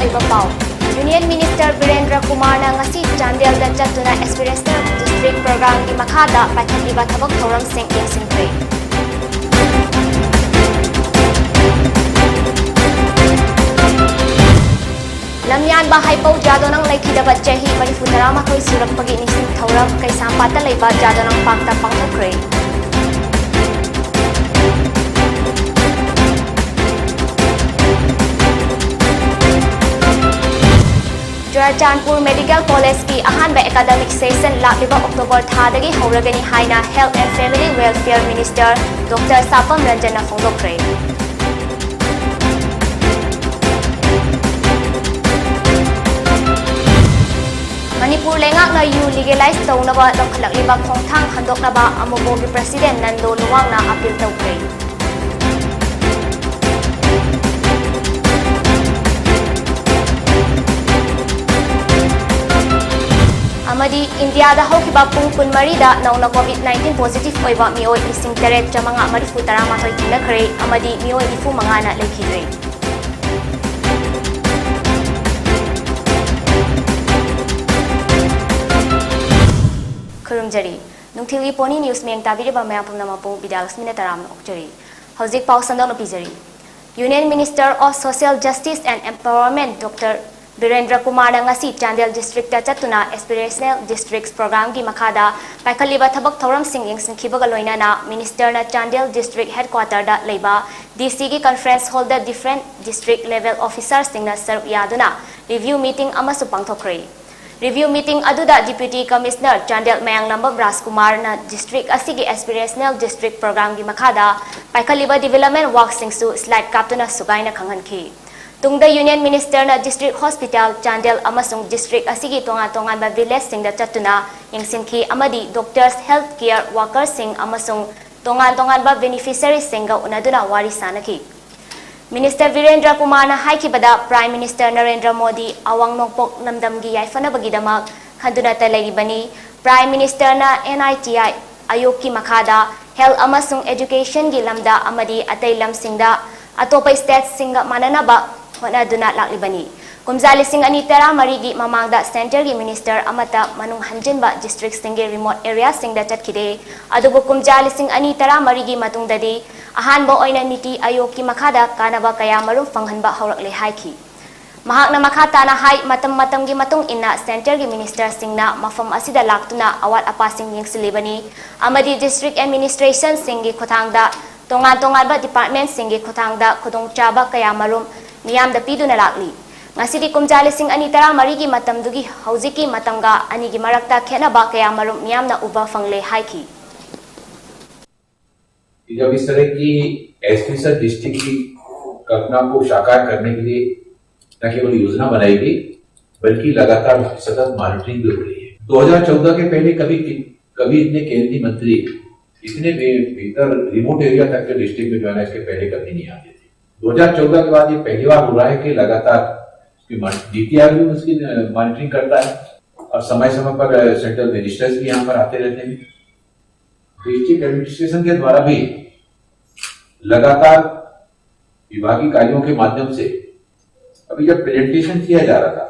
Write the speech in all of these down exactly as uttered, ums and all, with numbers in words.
ꯑꯣꯏꯕ ꯄꯥꯎ꯫ Union Minister Birendra ꯀꯨꯃꯥꯔꯅ ꯉꯁꯤ ꯆꯥꯟꯗꯦꯜꯗ ꯆꯠꯇꯨꯅ Aspirational District Programꯒꯤ ꯃꯈꯥꯗ ꯄꯥꯏꯈꯠꯂꯤꯕ ꯊꯕꯛ ꯊꯧꯔꯝꯁꯤꯡ ꯌꯦꯡꯁꯤꯟꯈ꯭ꯔꯦ꯫ ꯂꯝꯌꯥꯟꯕ ꯍꯩꯄꯧ ꯖꯥꯗꯣꯅꯪ ꯂꯩꯈꯤꯗꯕ ꯆꯍꯤ ꯃꯔꯤꯐꯨ ꯇꯔꯥꯃꯥꯊꯣꯏ ꯁꯨꯔꯛꯄꯒꯤ ꯅꯤꯡꯁꯤꯡ ꯊꯧꯔꯝ ꯀꯩꯁꯥꯝꯄꯥꯠꯇ ꯂꯩꯕ ꯖꯥꯗꯣꯅꯪ ꯄꯥꯔꯛꯇ ꯄꯥꯡꯊꯣꯛꯈ꯭ꯔꯦ꯫ ꯆꯨꯔꯥꯆꯥꯟꯄꯨꯔ Medical Collegeꯀꯤ ꯑꯍꯥꯟꯕ academic session ꯂꯥꯛꯂꯤꯕ October ꯊꯥꯗꯒꯤ ꯍꯧꯔꯒꯅꯤ ꯍꯥꯏꯅ Health and Family Welfare Minister Doctor ꯁꯥꯄꯝ ꯔꯟꯖꯟꯅ ꯐꯣꯡꯗꯣꯛꯈ꯭ꯔꯦ꯫ Manipur ꯂꯩꯉꯥꯛꯅ ꯌꯨ legalize ꯇꯧꯅꯕ ꯂꯧꯈꯠꯂꯛꯂꯤꯕ ꯈꯣꯡꯊꯥꯡ ꯍꯟꯗꯣꯛꯅꯕ ꯑꯃꯣꯕꯣꯒꯤ President ꯅꯟꯗꯣ ꯂꯨꯋꯥꯡꯅ appeal ꯇꯧꯈ꯭ꯔꯦ꯫ ꯑꯃꯗꯤ ꯏꯟꯗꯤꯌꯥꯗ ꯍꯧꯈꯤꯕ ꯄꯨꯡ ꯀꯨꯟꯃꯔꯤꯗ ꯅꯧꯅ COVID nineteen positive ꯑꯣꯏꯕ ꯃꯤꯑꯣꯏ ꯂꯤꯁꯤꯡ ꯇꯔꯦꯠ ꯆꯥꯃꯉꯥ ꯃꯔꯤꯐꯨ ꯇꯔꯥꯃꯥꯊꯣꯏ ꯊꯦꯡꯅꯈ꯭ꯔꯦ ꯑꯃꯗꯤ ꯃꯤꯑꯣꯏ ꯅꯤꯐꯨ ꯃꯉꯥꯅ ꯂꯩꯈꯤꯗ꯭ꯔꯦ꯫ ꯈꯨꯔꯨꯝꯖꯔꯤ꯫ ꯅꯨꯡꯊꯤꯜꯒꯤ ꯄꯣꯅꯤ news ꯃꯌꯦꯡ ꯇꯥꯕꯤꯔꯤꯕ ꯃꯌꯥꯝ ꯄꯨꯝꯅꯃꯛꯄꯨ ꯕꯤꯗ꯭ꯌꯥꯂꯛꯁꯃꯤꯅ ꯇꯔꯥꯝꯅ ꯑꯣꯛꯆꯔꯤ꯫ ꯍꯧꯖꯤꯛ ꯄꯥꯎ ꯁꯟꯗꯣꯛꯅ ꯄꯤꯖꯔꯤ꯫ Union Minister of Social Justice and Empowerment Doctor Birendra ꯀꯨꯃꯥꯔꯅ ꯉꯁꯤ ꯆꯥꯟꯗꯦꯜ districtꯇ ꯆꯠꯇꯨꯅ Aspirational Districts Programꯒꯤ ꯃꯈꯥꯗ ꯄꯥꯏꯈꯠꯂꯤꯕ ꯊꯕꯛ ꯊꯧꯔꯝꯁꯤꯡ ꯌꯦꯡꯁꯤꯟꯈꯤꯕꯒ ꯂꯣꯏꯅꯅ ministerꯅ ꯆꯥꯟꯗꯦꯜ district headquarterꯗ ꯂꯩꯕ DCꯒꯤ conference hallꯗ different district level officerꯁꯤꯡꯅ ꯁꯔꯨꯛ ꯌꯥꯗꯨꯅ review meeting ꯑꯃꯁꯨ ꯄꯥꯡꯊꯣꯛꯈ꯭ꯔꯦ꯫ Review meeting ꯑꯗꯨꯗ Deputy Commissioner ꯆꯥꯟꯗꯦꯜ ꯃꯌꯥꯡꯂꯝꯕꯝ ꯔꯥꯖꯀꯨꯃꯥꯔꯅ district ꯑꯁꯤꯒꯤ Aspirational District Programꯒꯤ ꯃꯈꯥꯗ ꯄꯥꯏꯈꯠꯂꯤꯕ development workꯁꯤꯡꯁꯨ slide ꯀꯥꯞꯇꯨꯅ ꯁꯨꯒꯥꯏꯅ ꯈꯪꯍꯟꯈꯤ꯫ ꯇꯨꯡꯗ Union Ministerꯅ District Hospital ꯆꯥꯟꯗꯦꯜ ꯑꯃꯁꯨꯡ district ꯑꯁꯤꯒꯤ ꯇꯣꯉꯥꯟ ꯇꯣꯉꯥꯟꯕ villageꯁꯤꯡꯗ ꯆꯠꯇꯨꯅ ꯌꯦꯡꯁꯤꯟꯈꯤ ꯑꯃꯗꯤ doctors, health care workersꯁꯤꯡ ꯑꯃꯁꯨꯡ ꯇꯣꯉꯥꯟ ꯇꯣꯉꯥꯟꯕ beneficiariesꯁꯤꯡꯒ ꯎꯅꯗꯨꯅ ꯋꯥꯔꯤ ꯁꯥꯅꯈꯤ꯫ Minister ꯕꯤꯔꯦꯟꯗ꯭ꯔ ꯀꯨꯃꯥꯔꯅ ꯍꯥꯏꯈꯤꯕꯗ, Prime Minister ꯅꯔꯦꯟꯗ꯭ꯔ ꯃꯣꯗꯤ ꯑꯋꯥꯡ ꯅꯣꯡꯄꯣꯛ ꯂꯝꯗꯝꯒꯤ ꯌꯥꯏꯐꯅꯕꯒꯤꯗꯃꯛ ꯈꯟꯗꯨꯅꯇ ꯂꯩꯔꯤꯕꯅꯤ꯫ Prime Ministerꯅ NITI Aayogꯀꯤ ꯃꯈꯥꯗ health ꯑꯃꯁꯨꯡ educationꯒꯤ ꯂꯝꯗ ꯑꯃꯗꯤ ꯑꯇꯩ ꯂꯝꯁꯤꯡꯗ ꯑꯇꯣꯞꯄ stateꯁꯤꯡꯒ ꯃꯥꯟꯅꯅꯕ ꯍꯣꯠꯅꯗꯨꯅ ꯂꯥꯛꯂꯤꯕꯅꯤ꯫ ꯀꯨꯝꯖꯥ ꯂꯤꯁꯤꯡ ꯑꯅꯤ ꯇꯔꯥꯃꯔꯤꯒꯤ ꯃꯃꯥꯡꯗ ꯁꯦꯟꯇꯔꯒꯤ ꯃꯤꯅꯤꯁꯇꯔ ꯑꯃꯠꯇ ꯃꯅꯨꯡ ꯍꯟꯖꯤꯟꯕ ꯗꯤꯁꯇ꯭ꯔꯤꯛꯁꯤꯡꯒꯤ ꯔꯤꯃꯣꯠ ꯑꯦꯔꯤꯌꯥꯁꯤꯡꯗ ꯆꯠꯈꯤꯗꯦ꯫ ꯑꯗꯨꯕꯨ ꯀꯨꯝꯖꯥ ꯂꯤꯁꯤꯡ ꯑꯅꯤ ꯇꯔꯥꯃꯔꯤꯒꯤ ꯃꯇꯨꯡꯗꯗꯤ ꯑꯍꯥꯟꯕ ꯑꯣꯏꯅ ꯅꯤꯇꯤ ꯑꯌꯣꯒꯀꯤ ꯃꯈꯥꯗ ꯀꯥꯟꯅꯕ ꯀꯌꯥ ꯃꯔꯨꯝ ꯐꯪꯍꯟꯕ ꯍꯧꯔꯛꯂꯦ ꯍꯥꯏꯈꯤ꯫ ꯃꯍꯥꯛꯅ ꯃꯈꯥ ꯇꯥꯅ ꯍꯥꯏ, ꯃꯇꯝ ꯃꯇꯝꯒꯤ ꯃꯇꯨꯡ ꯏꯟꯅ ꯁꯦꯟꯇꯔꯒꯤ ꯃꯤꯅꯤꯁꯇꯔꯁꯤꯡꯅ ꯃꯐꯝ ꯑꯁꯤꯗ ꯂꯥꯛꯇꯨꯅ ꯑꯋꯥꯠ ꯑꯄꯥꯁꯤꯡ ꯌꯦꯡꯁꯤꯜꯂꯤꯕꯅꯤ ꯑꯃꯗꯤ ꯗꯤꯁꯇ꯭ꯔꯤꯛ ꯑꯦꯗꯃꯤꯅꯤꯁꯇ꯭ꯔꯦꯁꯟꯁꯤꯡꯒꯤ ꯈꯨꯠꯊꯥꯡꯗ ꯇꯣꯉꯥꯟ ꯇꯣꯉꯥꯟꯕ ꯗꯤꯄꯥꯔꯠꯃꯦꯟꯠꯁꯤꯡꯒꯤ ꯈꯨꯠꯊꯥꯡꯗ ꯈꯨꯗꯣꯡꯆꯥꯕ ꯀꯌꯥ ꯃꯔꯨꯝ ꯃꯤꯌꯥꯝꯗ ꯄꯤꯗꯨꯅ ꯂꯥꯛꯂꯤ꯫ ꯉꯁꯤꯗꯤ ꯀꯨꯝꯖꯥ ꯂꯤꯁꯤꯡ ꯑꯅꯤ ꯇꯔꯥꯃꯔꯤꯒꯤ ꯃꯇꯝꯗꯨꯒꯤ ꯍꯧꯖꯤꯛꯀꯤ ꯃꯇꯝꯒ ꯑꯅꯤꯒꯤ ꯃꯔꯛꯇ ꯈꯦꯠꯅꯕ ꯀꯌꯥ ꯃꯔꯨꯝ ꯃꯤꯌꯥꯝꯅ ꯎꯕ ꯐꯪꯂꯦ ꯍꯥꯏꯈꯤ꯫ कि जब इस तरह की एस्पेशल डिस्ट्रिक्ट की कल्पना को साकार करने के लिए न केवल योजना बनाई गई, बल्कि लगातार सतत मॉनिटरिंग भी हो रही है। दो हज़ार चौदह के पहले कभी कभी इतने केंद्रीय मंत्री इतने बे- भीतर रिमोट एरिया तक के डिस्ट्रिक्ट में जो है ना, इसके पहले कभी नहीं आते थे। दो हज़ार चौदह के बाद ये पहली बार हो रहा है कि लगातार नीति आयोग भी उसकी मॉनिटरिंग करता है और समय समय पर सेंट्रल मिनिस्टर्स भी यहाँ पर आते रहते हैं। डिस्ट्रिक्ट एडमिनिस्ट्रेशन के द्वारा भी लगातार विभागीय कार्यों के माध्यम से अभी जब प्रेजेंटेशन किया जा रहा था,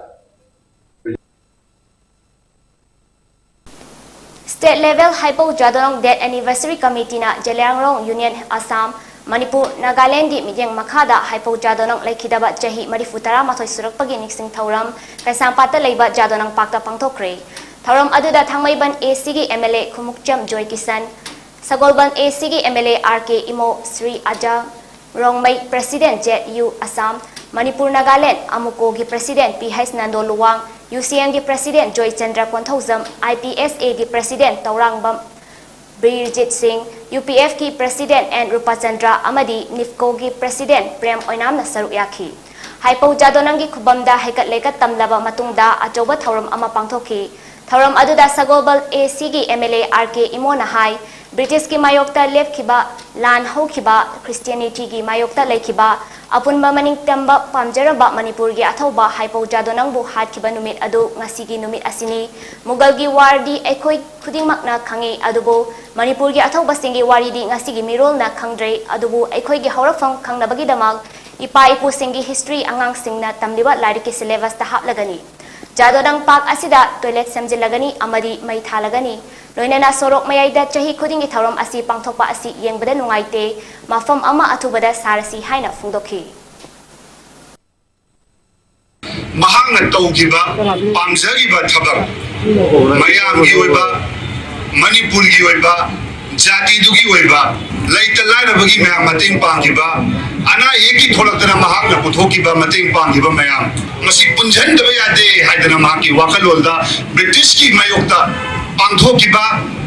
State Level Heipou Jadonang Death Anniversary Committeeꯅ ꯖꯦꯂꯤꯌꯥꯡꯔꯣꯡ, ꯌꯨꯅꯤꯌꯟ ꯑꯁꯥꯝ, ꯃꯅꯤꯄꯨꯔ, ꯅꯥꯒꯥꯂꯦꯟꯒꯤ ꯃꯤꯠꯌꯦꯡ ꯃꯈꯥꯗ ꯍꯩꯄꯧ ꯆꯥꯗꯣꯅꯪ ꯂꯩꯈꯤꯗꯕ ꯆꯍꯤ ꯃꯔꯤꯐꯨ ꯇꯔꯥꯃꯥꯊꯣꯏ ꯁꯨꯔꯛꯄꯒꯤ ꯅꯤꯡꯁꯤꯡ ꯊꯧꯔꯝ ꯀꯩꯁꯥꯝꯄꯥꯠꯇ ꯂꯩꯕ ꯖꯥꯗꯣꯅꯪ ꯄꯥꯔꯛꯇ ꯄꯥꯡꯊꯣꯛꯈ꯭ꯔꯦ꯫ ꯊꯧꯔꯝ ꯑꯗꯨꯗ ꯊꯥꯡꯃꯩꯕꯟ ACꯒꯤ MLA ꯈꯨꯃꯨꯛꯆꯝ ꯖꯣꯏꯀꯤꯁꯟ, ꯁꯒꯣꯜꯕꯟ ACꯒꯤ MLA RK ꯏꯃꯣ ꯁ꯭ꯔꯤ ꯑꯖꯥ, Rongmei President ZU Assam, Manipur Nagaland ꯑꯃꯨꯀꯣꯒꯤ President PH Nando Luwang, UCMꯒꯤ President Joychandra Konthoujam, IPSAꯒꯤ President Tourangbam ꯕꯤꯔꯖꯤꯠ ꯁꯤꯡ, UPFꯀꯤ President N ꯔꯨꯄꯥꯆꯟꯗ꯭ꯔ ꯑꯃꯗꯤ NIFCOꯒꯤ President ꯄ꯭ꯔꯦꯝ ꯑꯣꯏꯅꯥꯝꯅ ꯁꯔꯨꯛ ꯌꯥꯈꯤ꯫ ꯍꯩꯄꯧ ꯖꯥꯗꯣꯅꯪꯒꯤ ꯈꯨꯕꯝꯗ ꯍꯩꯀꯠ ꯂꯩꯀꯠ ꯇꯝꯂꯕ ꯃꯇꯨꯡꯗ ꯑꯆꯧꯕ ꯊꯧꯔꯝ ꯑꯃ ꯄꯥꯡꯊꯣꯛꯈꯤ꯫ ꯊꯧꯔꯝ ꯑꯗꯨꯗ ꯁꯒꯣꯜꯕꯜ ACꯒꯤ MLA RK ꯏꯃꯣꯅ ꯍꯥꯏ, ꯕ꯭ꯔꯤꯇꯤꯁꯀꯤ ꯃꯥꯌꯣꯛꯇ ꯂꯦꯞꯈꯤꯕ ꯂꯥꯟ ꯍꯧꯈꯤꯕ, ꯈ꯭ꯔꯤꯁꯇꯤꯌꯥꯅꯤꯇꯤꯒꯤ ꯃꯥꯌꯣꯛꯇ ꯂꯩꯈꯤꯕ, ꯑꯄꯨꯟꯕ ꯃꯅꯤꯡꯇꯝꯕ ꯄꯥꯝꯖꯔꯝꯕ ꯃꯅꯤꯄꯨꯔꯒꯤ ꯑꯊꯧꯕ ꯍꯩꯄꯧ ꯖꯥꯗꯣꯅꯪꯕꯨ ꯍꯥꯠꯈꯤꯕ ꯅꯨꯃꯤꯠ ꯑꯗꯨ ꯉꯁꯤꯒꯤ ꯅꯨꯃꯤꯠ ꯑꯁꯤꯅꯤ꯫ ꯃꯨꯒꯜꯒꯤ ꯋꯥꯔꯗꯤ ꯑꯩꯈꯣꯏ ꯈꯨꯗꯤꯡꯃꯛꯅ ꯈꯪꯏ, ꯑꯗꯨꯕꯨ ꯃꯅꯤꯄꯨꯔꯒꯤ ꯑꯊꯧꯕꯁꯤꯡꯒꯤ ꯋꯥꯔꯤꯗꯤ ꯉꯁꯤꯒꯤ ꯃꯤꯔꯣꯜꯅ ꯈꯪꯗ꯭ꯔꯦ꯫ ꯑꯗꯨꯕꯨ ꯑꯩꯈꯣꯏꯒꯤ ꯍꯧꯔꯛꯐꯝ ꯈꯪꯅꯕꯒꯤꯗꯃꯛ ꯏꯄꯥ ꯏꯄꯨꯁꯤꯡꯒꯤ ꯍꯤꯁꯇ꯭ꯔꯤ ꯑꯉꯥꯡꯁꯤꯡꯅ ꯇꯝꯂꯤꯕ ꯂꯥꯏꯔꯤꯛꯀꯤ ꯁꯤꯂꯦꯕꯁꯇ ꯍꯥꯞꯂꯒꯅꯤ꯫ ꯖꯥꯗꯣꯅꯥꯡ ꯄꯥꯔꯛ ꯑꯁꯤꯗ ꯇꯣꯏꯂꯦꯠ ꯁꯦꯝꯖꯤꯜꯂꯒꯅꯤ ꯑꯃꯗꯤ ꯃꯩ ꯊꯥꯜꯂꯒꯅꯤ꯫ ꯂꯣꯏꯅꯅ ꯁꯣꯔꯣꯛ ꯃꯌꯥꯏꯗ ꯆꯍꯤ ꯈꯨꯗꯤꯡꯒꯤ ꯊꯧꯔꯝ ꯑꯁꯤ ꯄꯥꯡꯊꯣꯛꯄ ꯑꯁꯤ ꯌꯦꯡꯕꯗ ꯅꯨꯡꯉꯥꯏꯇꯦ, ꯃꯐꯝ ꯑꯃ ꯑꯊꯨꯕꯗ ꯁꯥꯔꯁꯤ ꯍꯥꯏꯅ ꯐꯣꯡꯗꯣꯛꯈꯤ꯫ ꯃꯍꯥꯛꯅ ꯇꯧꯈꯤꯕ, ꯄꯥꯝꯖꯔꯤꯕ ꯊꯕꯛ, ꯃꯌꯥꯝꯒꯤ ꯑꯣꯏꯕ, ꯃꯅꯤꯄꯨꯔꯒꯤ ꯑꯣꯏꯕ, ꯖꯥꯇꯤꯗꯨꯒꯤ ꯑꯣꯏꯕ, ꯂꯩꯇ ꯂꯥꯏꯔꯕꯒꯤ ꯃꯌꯥꯝ ꯃꯇꯦꯡ ꯄꯥꯡꯈꯤꯕ, ꯑꯅꯥ ꯑꯌꯦꯛꯀꯤ ꯊꯣꯛꯂꯛꯇꯅ ꯃꯍꯥꯛꯅ ꯄꯨꯊꯣꯛꯈꯤꯕ ꯃꯇꯦꯡ ꯄꯥꯡꯈꯤꯕ ꯃꯌꯥꯝ, ꯃꯁꯤ ꯄꯨꯟꯁꯤꯟꯗꯕ ꯌꯥꯗꯦ ꯍꯥꯏꯗꯅ ꯃꯍꯥꯛꯀꯤ ꯋꯥꯈꯜꯂꯣꯟꯗ ꯕ꯭ꯔꯤꯇꯤꯁꯀꯤ ꯃꯥꯌꯣꯛꯇ ꯄꯥꯡꯊꯣꯛꯈꯤꯕ,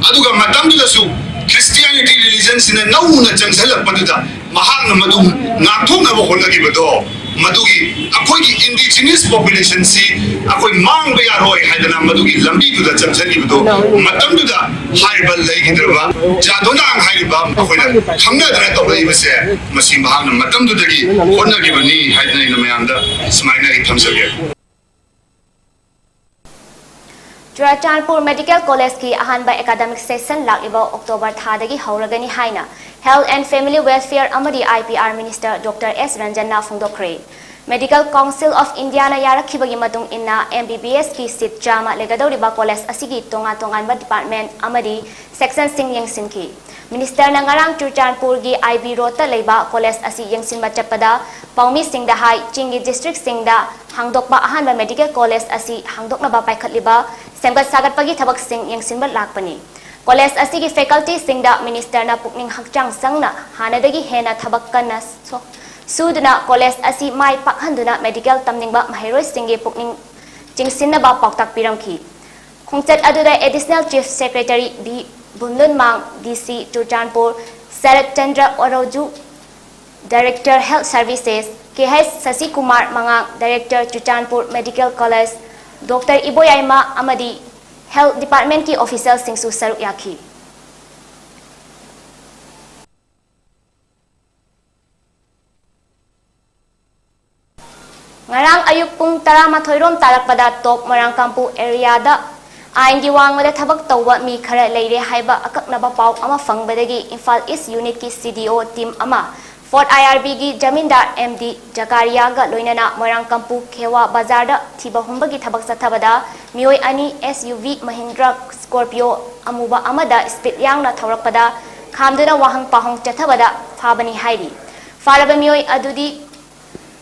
ꯑꯗꯨꯒ ꯃꯇꯝꯗꯨꯗꯁꯨ ꯈ꯭ꯔꯤꯁꯇꯤꯌꯥꯅꯤꯇꯤ ꯔꯤꯂꯤꯖꯟꯁꯤꯅ ꯅꯧꯅ ꯆꯪꯁꯤꯜꯂꯛꯄꯗꯨꯗ ꯃꯍꯥꯛꯅ ꯃꯗꯨ ꯉꯥꯛꯊꯣꯛꯅꯕ ꯍꯣꯠꯅꯈꯤꯕꯗꯣ, ꯃꯗꯨꯒꯤ ꯑꯩꯈꯣꯏꯒꯤ ꯏꯟꯗꯤꯖꯤꯅꯁ ꯄꯣꯄꯨꯂꯦꯁꯟꯁꯤ ꯑꯩꯈꯣꯏ ꯃꯥꯡꯕ ꯌꯥꯔꯣꯏ ꯍꯥꯏꯗꯅ ꯃꯗꯨꯒꯤ ꯂꯝꯕꯤꯗꯨꯗ ꯆꯪꯁꯤꯟꯈꯤꯕꯗꯣ, ꯃꯇꯝꯗꯨꯗ ꯍꯥꯏꯔꯤꯕ ꯂꯩꯈꯤꯗ꯭ꯔꯕ ꯖꯥꯗꯣꯅꯥꯡ ꯍꯥꯏꯔꯤꯕ ꯑꯩꯈꯣꯏꯅ ꯈꯪꯅꯗꯅ ꯇꯧꯔꯛꯏꯕꯁꯦ, ꯃꯁꯤ ꯃꯍꯥꯛꯅ ꯃꯇꯝꯗꯨꯗꯒꯤ ꯍꯣꯠꯅꯈꯤꯕꯅꯤ ꯍꯥꯏꯗꯅ ꯑꯩꯅ ꯃꯌꯥꯝꯗ ꯁꯨꯃꯥꯏꯅ ꯑꯩ ꯊꯝꯖꯒꯦ꯫ ꯆꯨꯔꯥꯆꯥꯟꯄꯨꯔ ꯃꯦꯗꯤꯀꯦꯜ ꯀꯣꯂꯦꯖꯀꯤ ꯑꯍꯥꯟꯕ ꯑꯦꯀꯥꯗꯃꯤꯛ ꯁꯦꯁꯟ ꯂꯥꯛꯂꯤꯕ ꯑꯣꯛꯇꯣꯕꯔ ꯊꯥꯗꯒꯤ ꯍꯧꯔꯒꯅꯤ ꯍꯥꯏꯅ Health and Family Welfare ꯑꯃꯗꯤ I P R Minister Doctor S ꯔꯟꯖꯟꯅ ꯐꯣꯡꯗꯣꯛꯈ꯭ꯔꯦ꯫ Medical Council of Indiaꯅ ꯌꯥꯔꯛꯈꯤꯕꯒꯤ ꯃꯇꯨꯡ ꯏꯟꯅ M B B S ꯀꯤ ꯁꯤꯠ ꯆꯥꯝꯃ ꯂꯩꯒꯗꯧꯔꯤꯕ ꯀꯣꯂꯦꯖ ꯑꯁꯤꯒꯤ ꯇꯣꯉꯥꯟ ꯇꯣꯉꯥꯟꯕ ꯗꯤꯄꯥꯔꯠꯃꯦꯟ ꯑꯃꯗꯤ ꯁꯦꯛꯁꯟꯁꯤꯡ ꯌꯦꯡꯁꯤꯟꯈꯤ꯫ ꯃꯤꯅꯤꯁꯇꯔꯅ ꯉꯔꯥꯡ ꯆꯨꯔꯆꯥꯟꯄꯨꯔꯒꯤ I B ꯔꯣꯗꯇ ꯂꯩꯕ ꯀꯣꯂꯦꯖ ꯑꯁꯤ ꯌꯦꯡꯁꯤꯟꯕ ꯆꯠꯄꯗ ꯄꯥꯎꯃꯤꯁꯤꯡꯗ ꯍꯥꯏ, ꯆꯤꯡꯒꯤ ꯗꯤꯁꯇ꯭ꯔꯤꯛꯁꯤꯡꯗ ꯍꯥꯡꯗꯣꯛꯄ ꯑꯍꯥꯟꯕ ꯃꯦꯗꯤꯀꯦꯜ ꯀꯣꯂꯦꯖ ꯑꯁꯤ ꯍꯥꯡꯗꯣꯛꯅꯕ ꯄꯥꯏꯈꯠꯂꯤꯕ ꯁꯦꯝꯒꯠ ꯁꯥꯒꯠꯄꯒꯤ ꯊꯕꯛꯁꯤꯡ ꯌꯦꯡꯁꯤꯟꯕ ꯂꯥꯛꯄꯅꯤ꯫ ꯀꯣꯂꯦꯖ ꯑꯁꯤꯒꯤ ꯐꯦꯀꯜꯇꯤꯁꯤꯡꯗ ꯃꯤꯅꯤꯁꯇꯔꯅ ꯄꯨꯛꯅꯤꯡ ꯍꯛꯆꯥꯡ ꯆꯪꯅ ꯍꯥꯟꯅꯗꯒꯤ ꯍꯦꯟꯅ ꯊꯕꯛ ꯀꯟꯅ ꯁꯣ-, ꯁꯨꯗꯨꯅ ꯀꯣꯂꯦꯖ ꯑꯁꯤ ꯃꯥꯏ ꯄꯥꯛꯍꯟꯗꯨꯅ ꯃꯦꯗꯤꯀꯦꯜ ꯇꯝꯅꯤꯡꯕ ꯃꯍꯩꯔꯣꯏꯁꯤꯡꯒꯤ ꯄꯨꯛꯅꯤꯡ ꯆꯤꯡꯁꯤꯟꯅꯕ ꯄꯥꯎꯇꯥꯛ ꯄꯤꯔꯝꯈꯤ꯫ ꯈꯣꯡꯆꯠ ꯑꯗꯨꯗ Additional Chief Secretary B ꯕꯨꯝꯂꯨꯟꯃꯥꯡ, D C Churachandpur, ꯁꯔꯠ Chandra ꯑꯣꯔꯣꯖꯨ, Director Health Services, K H ꯁꯁꯤꯀꯨꯃꯥꯔ ꯃꯉꯥꯡ, Director Churachandpur Medical College, Doctor ꯏꯕꯣꯌꯥꯏꯃ ꯑꯃꯗꯤ Health Departmentꯀꯤ officialꯁꯤꯡꯁꯨ ꯁꯔꯨꯛ ꯌꯥꯈꯤ꯫ ꯉꯔꯥꯡ ꯑꯌꯨꯛ ꯄꯨꯡ ꯇꯔꯥꯃꯥꯊꯣꯏ ꯔꯣꯝ ꯇꯥꯔꯛꯄꯗ ꯇꯣꯞ ꯃꯣꯏꯔꯥꯡꯀꯥꯝꯄꯨ ꯑꯦꯔꯤꯌꯥꯗ ꯑꯥꯏꯟꯒꯤ ꯋꯥꯡꯃꯗ ꯊꯕꯛ ꯇꯧꯕ ꯃꯤ ꯈꯔ ꯂꯩꯔꯦ ꯍꯥꯏꯕ ꯑꯀꯛꯅꯕ ꯄꯥꯎ ꯑꯃ ꯐꯪꯕꯗꯒꯤ ꯏꯝꯐꯥꯜ ꯏꯁ ꯌꯨꯅꯤꯠꯀꯤ C D O team ꯑꯃ ꯐꯣꯔꯠ ꯑꯥꯏ ꯑꯥꯔ ꯕꯤꯒꯤ ꯖꯃꯤꯟꯗꯥꯔ ꯑꯦꯝ ꯗꯤ ꯖꯀꯥꯔꯤꯌꯥꯒ ꯂꯣꯏꯅꯅ ꯃꯣꯏꯔꯥꯡꯀꯝꯄꯨ ꯈꯦꯋꯥ ꯕꯖꯥꯔꯗ ꯊꯤꯕ ꯍꯨꯝꯕꯒꯤ ꯊꯕꯛ ꯆꯠꯊꯕꯗ ꯃꯤꯑꯣꯏ ꯑꯅꯤ ꯑꯦꯁ ꯌꯨ ꯚꯤ ꯃꯍꯤꯟꯗ꯭ꯔ ꯁ꯭ꯀꯣꯔꯄꯤꯌꯣ ꯑꯃꯨꯕ ꯑꯃꯗ ꯁ꯭ꯄꯤꯗ ꯌꯥꯡꯅ ꯊꯧꯔꯛꯄꯗ ꯈꯥꯝꯗꯨꯅ ꯋꯥꯍꯪ ꯄꯥꯎꯍꯪ ꯆꯠꯊꯕꯗ ꯐꯥꯕꯅꯤ ꯍꯥꯏꯔꯤ꯫ ꯐꯥꯔꯕ ꯃꯤꯑꯣꯏ ꯑꯗꯨꯗꯤ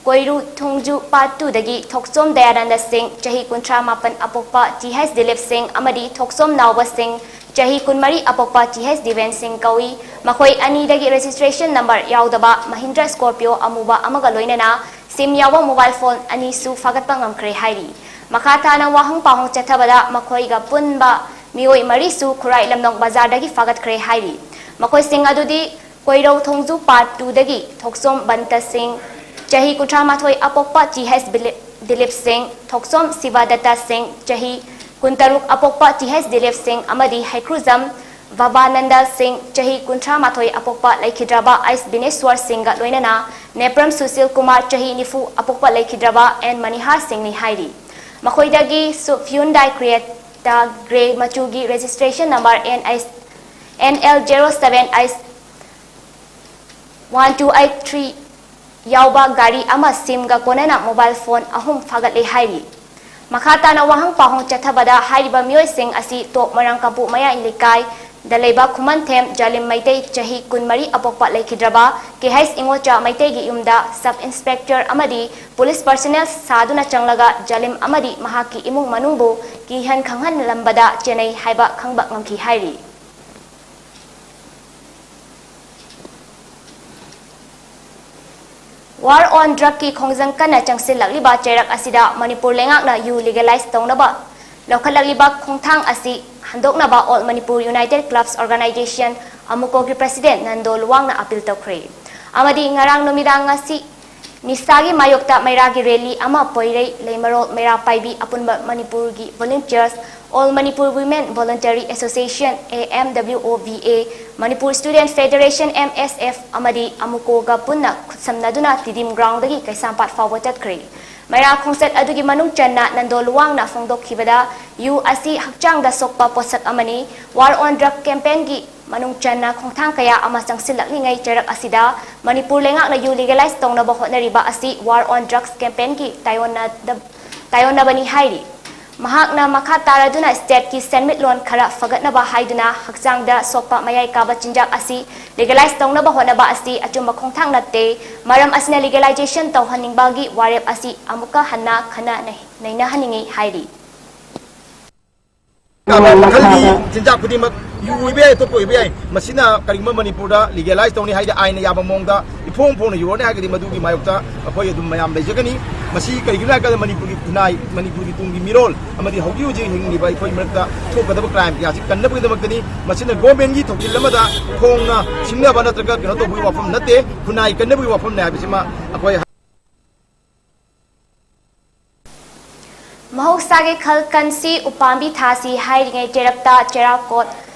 ꯀꯣꯏꯔꯨ ꯊꯣꯡꯖꯨ ꯄꯥꯔꯠ ꯇꯨꯗꯒꯤ ꯊꯣꯛꯆꯣꯝ ꯗꯌꯥꯅꯟꯗ ꯁꯤꯡ, ꯆꯍꯤ ꯀꯨꯟꯊ꯭ꯔꯥ ꯃꯥꯄꯟ ꯑꯄꯣꯛꯄ ꯇꯤ ꯍꯩꯆ ꯗꯤꯂꯤꯞ ꯁꯤꯡ ꯑꯃꯗꯤ ꯊꯣꯛꯆꯣꯝ ꯅꯥꯎꯕ ꯁꯤꯡ, ꯆꯍꯤ ꯀꯨꯟꯃꯔꯤ ꯑꯄꯣꯛꯄ ꯇꯤ ꯍꯩꯆ ꯗꯤꯕꯦꯟ ꯁꯤꯡ ꯀꯧꯏ꯫ ꯃꯈꯣꯏ ꯑꯅꯤꯗꯒꯤ ꯔꯦꯖꯤꯁꯇ꯭ꯔꯦꯁꯟ ꯅꯝꯕꯔ ꯌꯥꯎꯗꯕ ꯃꯍꯤꯟꯗ꯭ꯔ ꯁ꯭ꯀꯣꯔꯄꯤꯌꯣ ꯑꯃꯨꯕ ꯑꯃꯒ ꯂꯣꯏꯅꯅ ꯁꯤꯝ ꯌꯥꯎꯕ ꯃꯣꯕꯥꯏꯜ ꯐꯣꯟ ꯑꯅꯤꯁꯨ ꯐꯥꯒꯠꯄ ꯉꯝꯈ꯭ꯔꯦ ꯍꯥꯏꯔꯤ꯫ ꯃꯈꯥ ꯇꯥꯅ ꯋꯥꯍꯪ ꯄꯥꯎꯍꯪ ꯆꯠꯊꯕꯗ ꯃꯈꯣꯏꯒ ꯄꯨꯟꯕ ꯃꯤꯑꯣꯏ ꯃꯔꯤꯁꯨ ꯈꯨꯔꯥꯏ ꯂꯝꯂꯣꯡ ꯕꯖꯥꯔꯗꯒꯤ ꯐꯥꯒꯠꯈ꯭ꯔꯦ ꯍꯥꯏꯔꯤ꯫ ꯃꯈꯣꯏꯁꯤꯡ ꯑꯗꯨꯗꯤ ꯀꯣꯏꯔꯧ ꯊꯣꯡꯖꯨ ꯄꯥꯔꯠ ꯇꯨꯗꯒꯤ ꯊꯣꯛꯆꯣꯝ ꯕꯟꯇ ꯁꯤꯡ, ꯆꯍꯤ ꯀꯨꯟꯊ꯭ꯔꯥ ꯃꯥꯊꯣꯏ ꯑꯄꯣꯛꯄ ꯇꯤ ꯍꯩꯆ ꯕꯤꯂꯤ-, ꯗꯤꯂꯤꯞ ꯁꯤꯡ, ꯊꯣꯛꯆꯣꯝ ꯁꯤꯕꯥꯗꯠꯇ ꯁꯤꯡ, ꯆꯍꯤ ꯀꯨꯟꯇꯔꯨꯛ ꯑꯄꯣꯛꯄ ꯇꯤ ꯍꯩꯆ ꯗꯤꯂꯤꯞ ꯁꯤꯡ ꯑꯃꯗꯤ ꯍꯩꯀ꯭ꯔꯨꯖꯝ ꯚꯕꯥꯅꯟꯗ ꯁꯤꯡ, ꯆꯍꯤ ꯀꯨꯟꯊ꯭ꯔꯥ ꯃꯥꯊꯣꯏ ꯑꯄꯣꯛꯄ ꯂꯩꯈꯤꯗ꯭ꯔꯕ ꯑꯩꯁ ꯕꯤꯅꯦꯁ꯭ꯋꯔ ꯁꯤꯡꯒ ꯂꯣꯏꯅꯅ ꯅꯦꯄ꯭ꯔꯝ ꯁꯨꯁꯤꯜ ꯀꯨꯃꯥꯔ, ꯆꯍꯤ ꯅꯤꯐꯨ ꯑꯄꯣꯛꯄ ꯂꯩꯈꯤꯗ꯭ꯔꯕ ꯑꯦꯟ ꯃꯅꯤꯍꯥꯔ ꯁꯤꯡꯅꯤ ꯍꯥꯏꯔꯤ꯫ ꯃꯈꯣꯏꯗꯒꯤ ꯁ꯭ꯋꯤꯐ ꯍ꯭ꯌꯨꯟꯗꯥꯏ ꯀ꯭ꯔꯤꯌꯦꯇꯥ ꯒ꯭ꯔꯦ ꯃꯆꯨꯒꯤ registration number N H, N L zero seven H one two eight three ꯌꯥꯎꯕ ꯒꯥꯔꯤ ꯑꯃ ꯁꯤꯝꯒ ꯀꯣꯟꯅꯅ ꯃꯣꯕꯥꯏꯜ ꯐꯣꯟ ꯑꯍꯨꯝ ꯐꯥꯒꯠꯂꯦ ꯍꯥꯏꯔꯤ꯫ ꯃꯈꯥ ꯇꯥꯅ ꯋꯥꯍꯪ ꯄꯥꯎꯍꯪ ꯆꯠꯊꯕꯗ ꯍꯥꯏꯔꯤꯕ ꯃꯤꯑꯣꯏꯁꯤꯡ ꯑꯁꯤ ꯇꯣꯞ ꯃꯣꯏꯔꯥꯡꯀꯝꯄꯨ ꯃꯌꯥꯏ ꯂꯩꯀꯥꯏꯗ ꯂꯩꯕ ꯈꯨꯃꯟꯊꯦꯝ ꯖꯥꯂꯤꯝ ꯃꯩꯇꯩ ꯆꯍꯤ ꯀꯨꯟꯃꯔꯤ ꯑꯄꯣꯛꯄ ꯂꯩꯈꯤꯗ꯭ꯔꯕ ꯀꯦ ꯍꯩꯆ ꯏꯉꯣꯆꯥ ꯃꯩꯇꯩꯒꯤ ꯌꯨꯝꯗ ꯁꯕ ꯏꯟꯁꯄꯦꯛꯇꯔ ꯑꯃꯗꯤ ꯄꯨꯂꯤꯁ ꯄꯔꯁꯅꯦꯜ ꯁꯥꯗꯨꯅ ꯆꯪꯂꯒ ꯖꯥꯂꯤꯝ ꯑꯃꯗꯤ ꯃꯍꯥꯛꯀꯤ ꯏꯃꯨꯡ ꯃꯅꯨꯡꯕꯨ ꯀꯤꯍꯟ ꯈꯪꯍꯜꯂꯝꯕꯗ ꯆꯦꯟꯅꯩ ꯍꯥꯏꯕ ꯈꯪꯕ ꯉꯝꯈꯤ ꯍꯥꯏꯔꯤ꯫ War on Drugꯀꯤ ꯈꯣꯡꯖꯪ ꯀꯟꯅ ꯆꯪꯁꯤꯜꯂꯛꯂꯤꯕ ꯆꯩꯔꯛ ꯑꯁꯤꯗ ꯃꯅꯤꯄꯨꯔ ꯂꯩꯉꯥꯛꯅ ꯌꯨ ꯂꯤꯒꯦꯂꯥꯏꯖ ꯇꯧꯅꯕ ꯂꯧꯈꯠꯂꯛꯂꯤꯕ ꯈꯣꯡꯊꯥꯡ ꯑꯁꯤ ꯍꯟꯗꯣꯛꯅꯕ All Manipur United Clubs Organisation, ꯑꯃꯨꯀꯣꯒꯤ ꯄ꯭ꯔꯁꯤꯗꯦꯟ ꯅꯟꯗꯣ ꯂꯨꯋꯥꯡꯅ ꯑꯄꯤꯜ ꯇꯧꯈ꯭ꯔꯦ꯫ ꯑꯃꯗꯤ ꯉꯔꯥꯡ ꯅꯨꯃꯤꯗꯥꯡ ꯉꯁꯤ ꯅꯤꯁꯥꯒꯤ ꯃꯥꯌꯣꯛꯇ ꯃꯩꯔꯥꯒꯤ ꯔꯦꯂꯤ ꯑꯃ ꯄꯣꯏꯔꯩ, ꯂꯩꯃꯔꯣꯜ, ꯃꯩꯔꯥ ꯄꯥꯏꯕꯤ ꯑꯄꯨꯟꯕ ꯃꯅꯤꯄꯨꯔꯒꯤ ꯚꯣꯂꯨꯟꯇꯤꯌꯔꯁ, All Manipur Women Voluntary Association, A M W O V A, Manipur Student Federation, M S F, ꯑꯃꯗꯤ ꯑꯃꯨꯀꯣꯒ ꯄꯨꯟꯅ ꯈꯨꯠꯁꯝꯅꯗꯨꯅ ꯇꯤꯗꯤꯝ ꯒ꯭ꯔꯥꯎꯟꯗꯒꯤ ꯀꯩꯁꯥꯝꯄꯥꯠ ꯐꯥꯎꯕ ꯆꯠꯈ꯭ꯔꯦ꯫ ꯃꯩꯔꯥ ꯈꯣꯡꯆꯠ ꯑꯗꯨꯒꯤ ꯃꯅꯨꯡ ꯆꯟꯅ ꯅꯟꯗꯣ ꯂꯨꯋꯥꯡꯅ ꯐꯣꯡꯗꯣꯛꯈꯤꯕꯗ, ꯌꯨ ꯑꯁꯤ ꯍꯛꯆꯥꯡꯗ ꯁꯣꯛꯄ ꯄꯣꯠꯁꯛ ꯑꯃꯅꯤ꯫ War on Drug campaignꯒꯤ ꯃꯅꯨꯡ ꯆꯟꯅ ꯈꯣꯡꯊꯥꯡ ꯀꯌꯥ ꯑꯃ ꯆꯪꯁꯤꯜꯂꯛꯂꯤꯉꯩ ꯆꯩꯔꯛ ꯑꯁꯤꯗ ꯃꯅꯤꯄꯨꯔ ꯂꯩꯉꯥꯛꯅ ꯌꯨ legalize ꯇꯧꯅꯕ ꯍꯣꯠꯅꯔꯤꯕ ꯑꯁꯤ War on Drugs campaignꯒꯤ ꯇꯥꯏꯑꯣꯟꯅꯗ-, ꯇꯥꯏꯑꯣꯟꯅꯕꯅꯤ ꯍꯥꯏꯔꯤ꯫ ꯃꯍꯥꯛꯅ ꯃꯈꯥ ꯇꯥꯔꯗꯨꯅ stateꯀꯤ ꯁꯦꯟꯃꯤꯠꯂꯣꯟ ꯈꯔ ꯐꯒꯠꯅꯕ ꯍꯥꯏꯗꯨꯅ ꯍꯛꯆꯥꯡꯗ ꯁꯣꯛꯄ ꯃꯌꯥꯏ ꯀꯥꯕ ꯆꯤꯟꯖꯥꯛ ꯑꯁꯤ legalize ꯇꯧꯅꯕ ꯍꯣꯠꯅꯕ ꯑꯁꯤ ꯑꯆꯨꯝꯕ ꯈꯣꯡꯊꯥꯡ ꯅꯠꯇꯦ꯫ ꯃꯔꯝ ꯑꯁꯤꯅ legalization ꯇꯧꯍꯟꯅꯤꯡꯕꯒꯤ ꯋꯥꯔꯦꯞ ꯑꯁꯤ ꯑꯃꯨꯛꯀ ꯍꯟꯅ ꯈꯟꯅ ꯅꯩ-, ꯅꯩꯅꯍꯟꯅꯤꯡꯏ ꯍꯥꯏꯔꯤ꯫ ꯃꯈꯜꯒꯤ ꯆꯤꯟꯖꯥꯛ ꯈꯨꯗꯤꯡꯃꯛ ꯌꯨ ꯑꯣꯏꯕ ꯌꯥꯏ, ꯑꯇꯣꯞꯄ ꯑꯣꯏꯕ ꯌꯥꯏ꯫ ꯃꯁꯤꯅ ꯀꯔꯤꯒꯨꯝꯕ ꯃꯅꯤꯄꯨꯔꯗ legalize ꯇꯧꯅꯤ ꯍꯥꯏꯗꯤ ꯑꯥꯏꯟꯅ ꯌꯥꯕ ꯃꯑꯣꯡꯗ ꯏꯐꯣꯡ ꯐꯣꯡꯅ ꯌꯣꯜꯂꯅꯤ ꯍꯥꯏꯔꯒꯗꯤ ꯃꯗꯨꯒꯤ ꯃꯥꯌꯣꯛꯇ ꯑꯩꯈꯣꯏ ꯑꯗꯨꯝ ꯃꯌꯥꯝ ꯂꯩꯖꯒꯅꯤ꯫ ꯃꯁꯤ ꯀꯔꯤꯒꯤꯅꯣ ꯍꯥꯏꯔꯀꯥꯟꯗ ꯃꯅꯤꯄꯨꯔꯒꯤ ꯈꯨꯟꯅꯥꯏ, ꯃꯅꯤꯄꯨꯔꯒꯤ ꯇꯨꯡꯒꯤ ꯃꯤꯔꯣꯜ ꯑꯃꯗꯤ ꯍꯧꯖꯤꯛ ꯍꯧꯖꯤꯛ ꯍꯤꯡꯂꯤꯕ ꯑꯩꯈꯣꯏ ꯃꯔꯛꯇ ꯊꯣꯛꯀꯗꯕ crime ꯀꯌꯥꯁꯤ ꯀꯟꯅꯕꯒꯤꯗꯃꯛꯇꯅꯤ꯫ ꯃꯁꯤꯅ governmentꯀꯤ ꯊꯧꯁꯤꯜ ꯑꯃꯗ ꯐꯣꯡꯅ ꯁꯤꯡꯅꯕ ꯅꯠꯇ꯭ꯔꯒ ꯀꯩꯅꯣ ꯇꯧꯕꯒꯤ ꯋꯥꯐꯝ ꯅꯠꯇꯦ, ꯈꯨꯟꯅꯥꯏ ꯀꯟꯅꯕꯒꯤ ꯋꯥꯐꯝꯅꯦ ꯍꯥꯏꯕꯁꯤꯃ ꯑꯩꯈꯣꯏ ꯃꯍꯧꯁꯥꯒꯤ ꯈꯜ ꯀꯟꯁꯤ, ꯎꯄꯥꯝꯕꯤ ꯊꯥꯁꯤ ꯍꯥꯏꯔꯤꯉꯩ ꯆꯩꯔꯛꯇ ꯆꯦꯔꯥꯞꯀꯣꯠ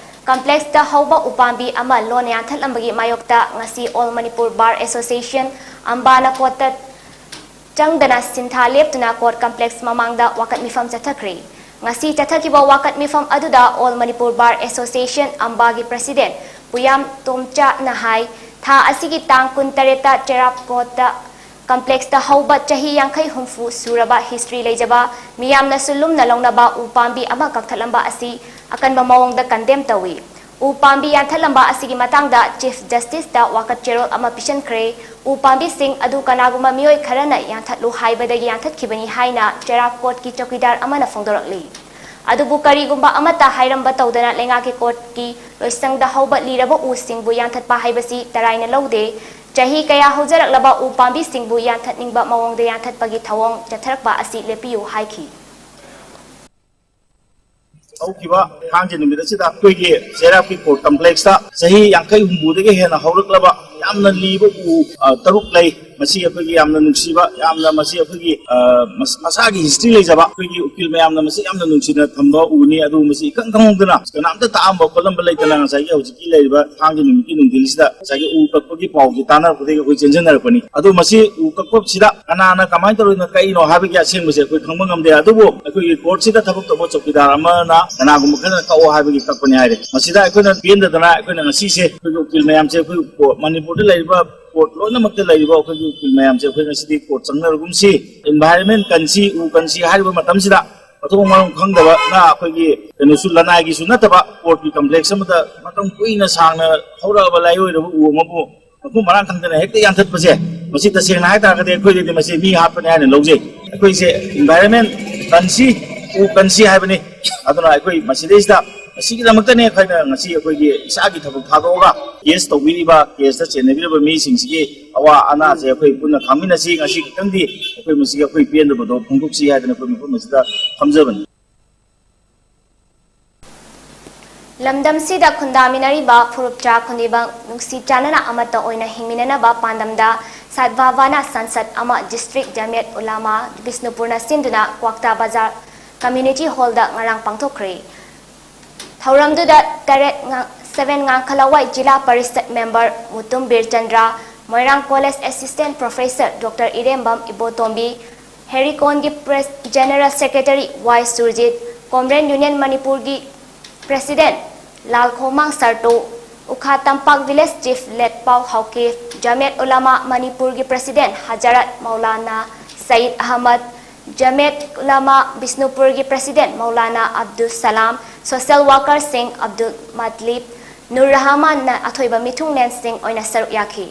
complexꯇ ꯍꯧꯕ ꯎꯄꯥꯝꯕꯤ ꯑꯃ ꯂꯣꯟꯅ ꯌꯥꯟꯊꯠꯂꯝꯕꯒꯤ ꯃꯥꯌꯣꯛꯇ ꯉꯁꯤ All Manipur Bar Association ꯑꯝꯕꯥꯅ ꯀꯣꯠꯇ ꯆꯪꯗꯅ ꯁꯤꯟꯊꯥ ꯂꯦꯞꯇꯨꯅ court complex ꯃꯃꯥꯡꯗ ꯋꯥꯀꯠ ꯃꯤꯐꯝ ꯆꯠꯊꯈ꯭ꯔꯦ꯫ ꯉꯁꯤ ꯆꯠꯊꯈꯤꯕ ꯋꯥꯀꯠ ꯃꯤꯐꯝ ꯑꯗꯨꯗ All Manipur Bar Association ꯑꯝꯕꯥꯒꯤ president ꯄꯨꯌꯥꯝ ꯇꯣꯝꯆꯥꯅ ꯍꯥꯏ, ꯊꯥ ꯑꯁꯤꯒꯤ ꯇꯥꯡ ꯀꯨꯟꯇꯔꯦꯠꯇ ꯆꯦꯔꯥꯞꯀꯣꯠꯇ complexꯇ ꯍꯧꯕ ꯆꯍꯤ ꯌꯥꯡꯈꯩ ꯍꯨꯝꯐꯨ ꯁꯨꯔꯕ history ꯂꯩꯖꯕ, ꯃꯤꯌꯥꯝꯅꯁꯨ ꯂꯨꯝꯅ ꯂꯧꯅꯕ ꯎ ꯄꯥꯝꯕꯤ ꯑꯃ ꯀꯛꯊꯠꯂꯝꯕ ꯑꯁꯤ ꯑꯀꯟꯕ ꯃꯑꯣꯡꯗ condemn ꯇꯧꯏ꯫ ꯎ ꯄꯥꯝꯕꯤ ꯌꯥꯟꯊꯠꯂꯝꯕ ꯑꯁꯤꯒꯤ ꯃꯇꯥꯡꯗ Chief Justiceꯇ ꯋꯥꯀꯠ ꯆꯦꯔꯣꯜ ꯑꯃ ꯄꯤꯁꯤꯟꯈ꯭ꯔꯦ꯫ ꯎ ꯄꯥꯝꯕꯤꯁꯤꯡ ꯑꯗꯨ ꯀꯅꯥꯒꯨꯝꯕ ꯃꯤꯑꯣꯏ ꯈꯔꯅ ꯌꯥꯟꯊꯠꯂꯨ ꯍꯥꯏꯕꯗꯒꯤ ꯌꯥꯟꯊꯠꯈꯤꯕꯅꯤ ꯍꯥꯏꯅ ꯆꯦꯔꯥꯞꯀꯣꯠꯀꯤ ꯆꯧꯀꯤꯗꯥꯔ ꯑꯃꯅ ꯐꯣꯡꯗꯣꯔꯛꯂꯤ꯫ ꯑꯗꯨꯕꯨ ꯀꯔꯤꯒꯨꯝꯕ ꯑꯃꯠꯇ ꯍꯥꯏꯔꯝꯕ ꯇꯧꯗꯅ ꯂꯩꯉꯥꯛꯀꯤ courtꯀꯤ ꯂꯣꯏꯁꯪꯗ ꯍꯧꯕ ꯂꯤꯔꯕ ꯎꯁꯤꯡꯕꯨ ꯌꯥꯟꯊꯠꯄ ꯍꯥꯏꯕꯁꯤ ꯇꯔꯥꯏꯅ ꯂꯧꯗꯦ꯫ ꯆꯍꯤ ꯀꯌꯥ ꯍꯧꯖꯔꯛꯂꯕ ꯎ ꯄꯥꯝꯕꯤꯁꯤꯡꯕꯨ ꯌꯥꯟꯊꯠꯅꯤꯡꯕ ꯃꯑꯣꯡꯗ ꯌꯥꯟꯊꯠꯄꯒꯤ ꯊꯧꯑꯣꯡ ꯆꯠꯊꯔꯛꯄ ꯑꯁꯤ ꯂꯦꯞꯄꯤꯌꯨ ꯍꯥꯏꯈꯤ꯫ ꯍꯧꯈꯤꯕ ꯊꯥꯡꯖ ꯅꯨꯃꯤꯠ ꯑꯁꯤꯗ ꯑꯩꯈꯣꯏꯒꯤ ꯆꯩꯔꯥꯛꯀꯤ court complexꯇ ꯆꯍꯤ ꯌꯥꯡꯈꯩ ꯍꯨꯝꯐꯨꯗꯒꯤ ꯍꯦꯟꯅ ꯍꯧꯔꯛꯂꯕ ꯌꯥꯝꯅ ꯂꯤꯕ ꯎ, ꯑ, ꯇꯔꯨꯛ ꯂꯩ꯫ ꯃꯁꯤ ꯑꯩꯈꯣꯏꯒꯤ ꯌꯥꯝꯅ ꯅꯨꯡꯁꯤꯕ, ꯌꯥꯝꯅ ꯃꯁꯤ ꯑꯩꯈꯣꯏꯒꯤ, ꯑ, ꯃꯁ-, ꯃꯁꯥꯒꯤ ꯍꯤꯁꯇ꯭ꯔꯤ ꯂꯩꯖꯕ ꯑꯩꯈꯣꯏꯒꯤ ꯎꯀꯤꯜ ꯃꯌꯥꯝꯅ ꯃꯁꯤ ꯌꯥꯝꯅ ꯅꯨꯡꯁꯤꯅ ꯊꯝꯕ ꯎꯅꯤ꯫ ꯑꯗꯨ ꯃꯁꯤ ꯏꯈꯪ ꯈꯪꯍꯧꯗꯅ ꯀꯅꯥꯝꯇ ꯇꯥꯛꯑꯝꯕ ꯈꯣꯠꯂꯝꯕ ꯂꯩꯇꯅ ꯉꯁꯥꯏꯒꯤ ꯍꯧꯖꯤꯛꯀꯤ ꯂꯩꯔꯤꯕ ꯊꯥꯡꯖ ꯅꯨꯃꯤꯠꯀꯤ ꯅꯨꯡꯊꯤꯜꯁꯤꯗ ꯉꯁꯥꯏꯒꯤ ꯎ ꯀꯛꯄꯒꯤ ꯄꯥꯎꯁꯦ ꯇꯥꯟꯅꯔꯛꯄꯗꯒꯤ ꯑꯩꯈꯣꯏ ꯆꯦꯟꯖꯟꯅꯔꯛꯄꯅꯤ꯫ ꯑꯗꯨ ꯃꯁꯤ ꯎ ꯀꯛꯄꯁꯤꯗ ꯀꯅꯥꯅ ꯀꯃꯥꯏꯅ ꯇꯧꯔꯤꯅꯣ, ꯀꯛꯏꯅꯣ ꯍꯥꯏꯕꯒꯤ ꯑꯁꯦꯡꯕꯁꯦ ꯑꯩꯈꯣꯏ ꯈꯪꯕ ꯉꯝꯗꯦ꯫ ꯑꯗꯨꯕꯨ ꯑꯩꯈꯣꯏꯒꯤ ꯀꯣꯔꯠꯁꯤꯗ ꯊꯕꯛ ꯇꯧꯕ ꯆꯧꯀꯤꯗꯥꯔ ꯑꯃꯅ ꯀꯅꯥꯒꯨꯝꯕ ꯈꯔꯅ ꯀꯛꯑꯣ ꯍꯥꯏꯕꯒꯤ ꯀꯛꯄꯅꯤ ꯍꯥꯏꯔꯦ꯫ ꯃꯁꯤꯗ ꯑꯩꯈꯣꯏꯅ ꯄꯦꯟꯗꯗꯅ ꯑꯩꯈꯣꯏꯅ ꯉꯁꯤꯁꯦ ꯑꯩꯈꯣꯏꯒꯤ ꯎꯀꯤꯜ ꯃꯌꯥꯝꯁꯦ ꯑꯩꯈꯣꯏ ꯀꯣꯔꯠ, ꯃꯅꯤꯄꯨꯔꯗ ꯂꯩꯔꯤꯕ ꯀꯣꯔꯠ ꯂꯣꯏꯅꯃꯛꯇ ꯂꯩꯔꯤꯕ ꯑꯩꯈꯣꯏꯒꯤ ꯎꯀꯤꯜ ꯃꯌꯥꯝꯁꯦ ꯑꯩꯈꯣꯏ ꯉꯁꯤꯗꯤ ꯀꯣꯔꯠ ꯆꯪꯅꯔꯒꯨꯝꯁꯤ꯫ ꯏꯟꯚꯥꯏꯔꯟꯃꯦꯟ ꯀꯟꯁꯤ, ꯎ ꯀꯟꯁꯤ ꯍꯥꯏꯔꯤꯕ ꯃꯇꯝꯁꯤꯗ ꯃꯊꯣꯡ ꯃꯔꯝ ꯈꯪꯗꯕꯅ ꯑꯩꯈꯣꯏꯒꯤ ꯀꯩꯅꯣꯁꯨ ꯂꯅꯥꯏꯒꯤꯁꯨ ꯅꯠꯇꯕ ꯀꯣꯔꯠꯀꯤ ꯀꯝꯄ꯭ꯂꯦꯛꯁ ꯑꯃꯗ ꯃꯇꯝ ꯀꯨꯏꯅ ꯁꯥꯡꯅ ꯍꯧꯔꯛꯑꯕ ꯂꯥꯏꯑꯣꯏꯔꯕ ꯎ ꯑꯃꯕꯨ ꯃꯐꯝ ꯃꯔꯥꯡ ꯈꯪꯗꯅ ꯍꯦꯛꯇ ꯌꯥꯟꯊꯠꯄꯁꯦ, ꯃꯁꯤ ꯇꯁꯦꯡꯅ ꯍꯥꯏꯇꯥꯔꯒꯗꯤ ꯑꯩꯈꯣꯏꯗꯗꯤ ꯃꯁꯤ ꯃꯤ ꯍꯥꯠꯄꯅꯤ ꯍꯥꯏꯅ ꯂꯧꯖꯩ꯫ ꯑꯩꯈꯣꯏꯁꯦ ꯏꯟꯚꯥꯏꯔꯟꯃꯦꯟ ꯀꯟꯁꯤ, ꯎ ꯀꯟꯁꯤ ꯍꯥꯏꯕꯅꯤ꯫ ꯑꯗꯨꯅ ꯑꯩꯈꯣꯏ ꯃꯁꯤꯗꯩꯁꯤꯗ, ꯃꯁꯤꯒꯤꯗꯃꯛꯇꯅꯦ ꯑꯩꯈꯣꯏꯅ ꯉꯁꯤ ꯑꯩꯈꯣꯏꯒꯤ ꯏꯁꯥꯒꯤ ꯊꯕꯛ ꯊꯥꯗꯣꯛꯑꯒ ꯀꯦꯁ ꯇꯧꯕꯤꯔꯤꯕ, ꯀꯦꯁꯇ ꯆꯦꯟꯅꯕꯤꯔꯤꯕ ꯃꯤꯁꯤꯡꯁꯤꯒꯤ ꯑꯋꯥ ꯑꯅꯥꯁꯦ ꯑꯩꯈꯣꯏ ꯄꯨꯟꯅ ꯈꯥꯡꯃꯤꯟꯅꯁꯤ꯫ ꯉꯁꯤ ꯈꯤꯇꯪꯗꯤ ꯑꯩꯈꯣꯏ ꯃꯁꯤꯒꯤ ꯑꯩꯈꯣꯏ ꯄꯦꯟꯗꯕꯗꯣ ꯐꯣꯡꯗꯣꯛꯁꯤ ꯍꯥꯏꯗꯅ ꯑꯩꯈꯣꯏ ꯃꯐꯝ ꯑꯁꯤꯗ ꯐꯝꯖꯕꯅꯤ꯫ ꯂꯝꯗꯝꯁꯤꯗ ꯈꯨꯟꯗꯥꯃꯤꯟꯅꯔꯤꯕ ꯐꯨꯔꯨꯞ ꯆꯥ ꯈꯨꯟꯗꯤꯕ ꯅꯨꯡꯁꯤ ꯆꯥꯟꯅꯅ ꯑꯃꯠꯇ ꯑꯣꯏꯅ ꯍꯤꯡꯃꯤꯟꯅꯅꯕ ꯄꯥꯟꯗꯝꯗ ꯁꯠꯚꯥꯕꯅꯥ ꯁꯟꯁꯠ ꯑꯃ ꯗꯤꯁꯇ꯭ꯔꯤꯛ ꯖꯃꯤꯌꯠ ꯎꯂꯥꯃꯥ ꯕꯤꯁꯅꯨꯄꯨꯔꯅ ꯁꯤꯟꯗꯨꯅ ꯀ꯭ꯋꯥꯛꯇꯥ ꯕꯖꯥꯔ ꯀꯝꯃ꯭ꯌꯨꯅꯤꯇꯤ ꯍꯣꯜꯗ ꯉꯔꯥꯡ ꯄꯥꯡꯊꯣꯛꯈ꯭ꯔꯦ꯫ ꯊꯧꯔꯝꯗꯨꯗ ꯇꯔꯦꯠ ꯉꯥ-, seven Ngangkhalawai zila parishad member Mutum Birchandra, Moirang college assistant professor doctor Irembam Ibotombi, ꯍꯦꯔꯤꯀꯣꯟꯒꯤ press general secretary Y Surjit, Kom union ꯃꯅꯤꯄꯨꯔꯒꯤ president Lalkhongmang Sarto, Ukha Tampak village chief Letpao Haokip, Jamiat Ulama ꯃꯅꯤꯄꯨꯔꯒꯤ ꯄ꯭ꯔꯦꯁꯤꯗꯦꯟꯠ ꯍꯖꯔꯠ ꯃꯧꯂꯥꯅꯥ ꯁꯌꯤꯗ ꯑꯍꯃꯗ, ꯖꯃꯤꯌꯠ ꯎꯂꯥꯃꯥ ꯕꯤꯁꯅꯨꯄꯨꯔꯒꯤ ꯄ꯭ꯔꯦꯁꯤꯗꯦꯟꯠ ꯃꯧꯂꯥꯅꯥ ꯑꯕꯗꯨꯜ ꯁꯂꯥꯝ, ꯁꯣꯁꯤꯌꯦꯜ ꯋꯥꯔꯀꯔꯁꯤꯡ ꯑꯕꯗꯨꯜ ꯃꯠꯂꯤꯕ, ꯅꯨꯔ ꯔꯍꯃꯥꯟꯅ ꯑꯊꯣꯏꯕ ꯃꯤꯊꯨꯡꯂꯦꯟꯁꯤꯡ ꯑꯣꯏꯅ ꯁꯔꯨꯛ ꯌꯥꯈꯤ꯫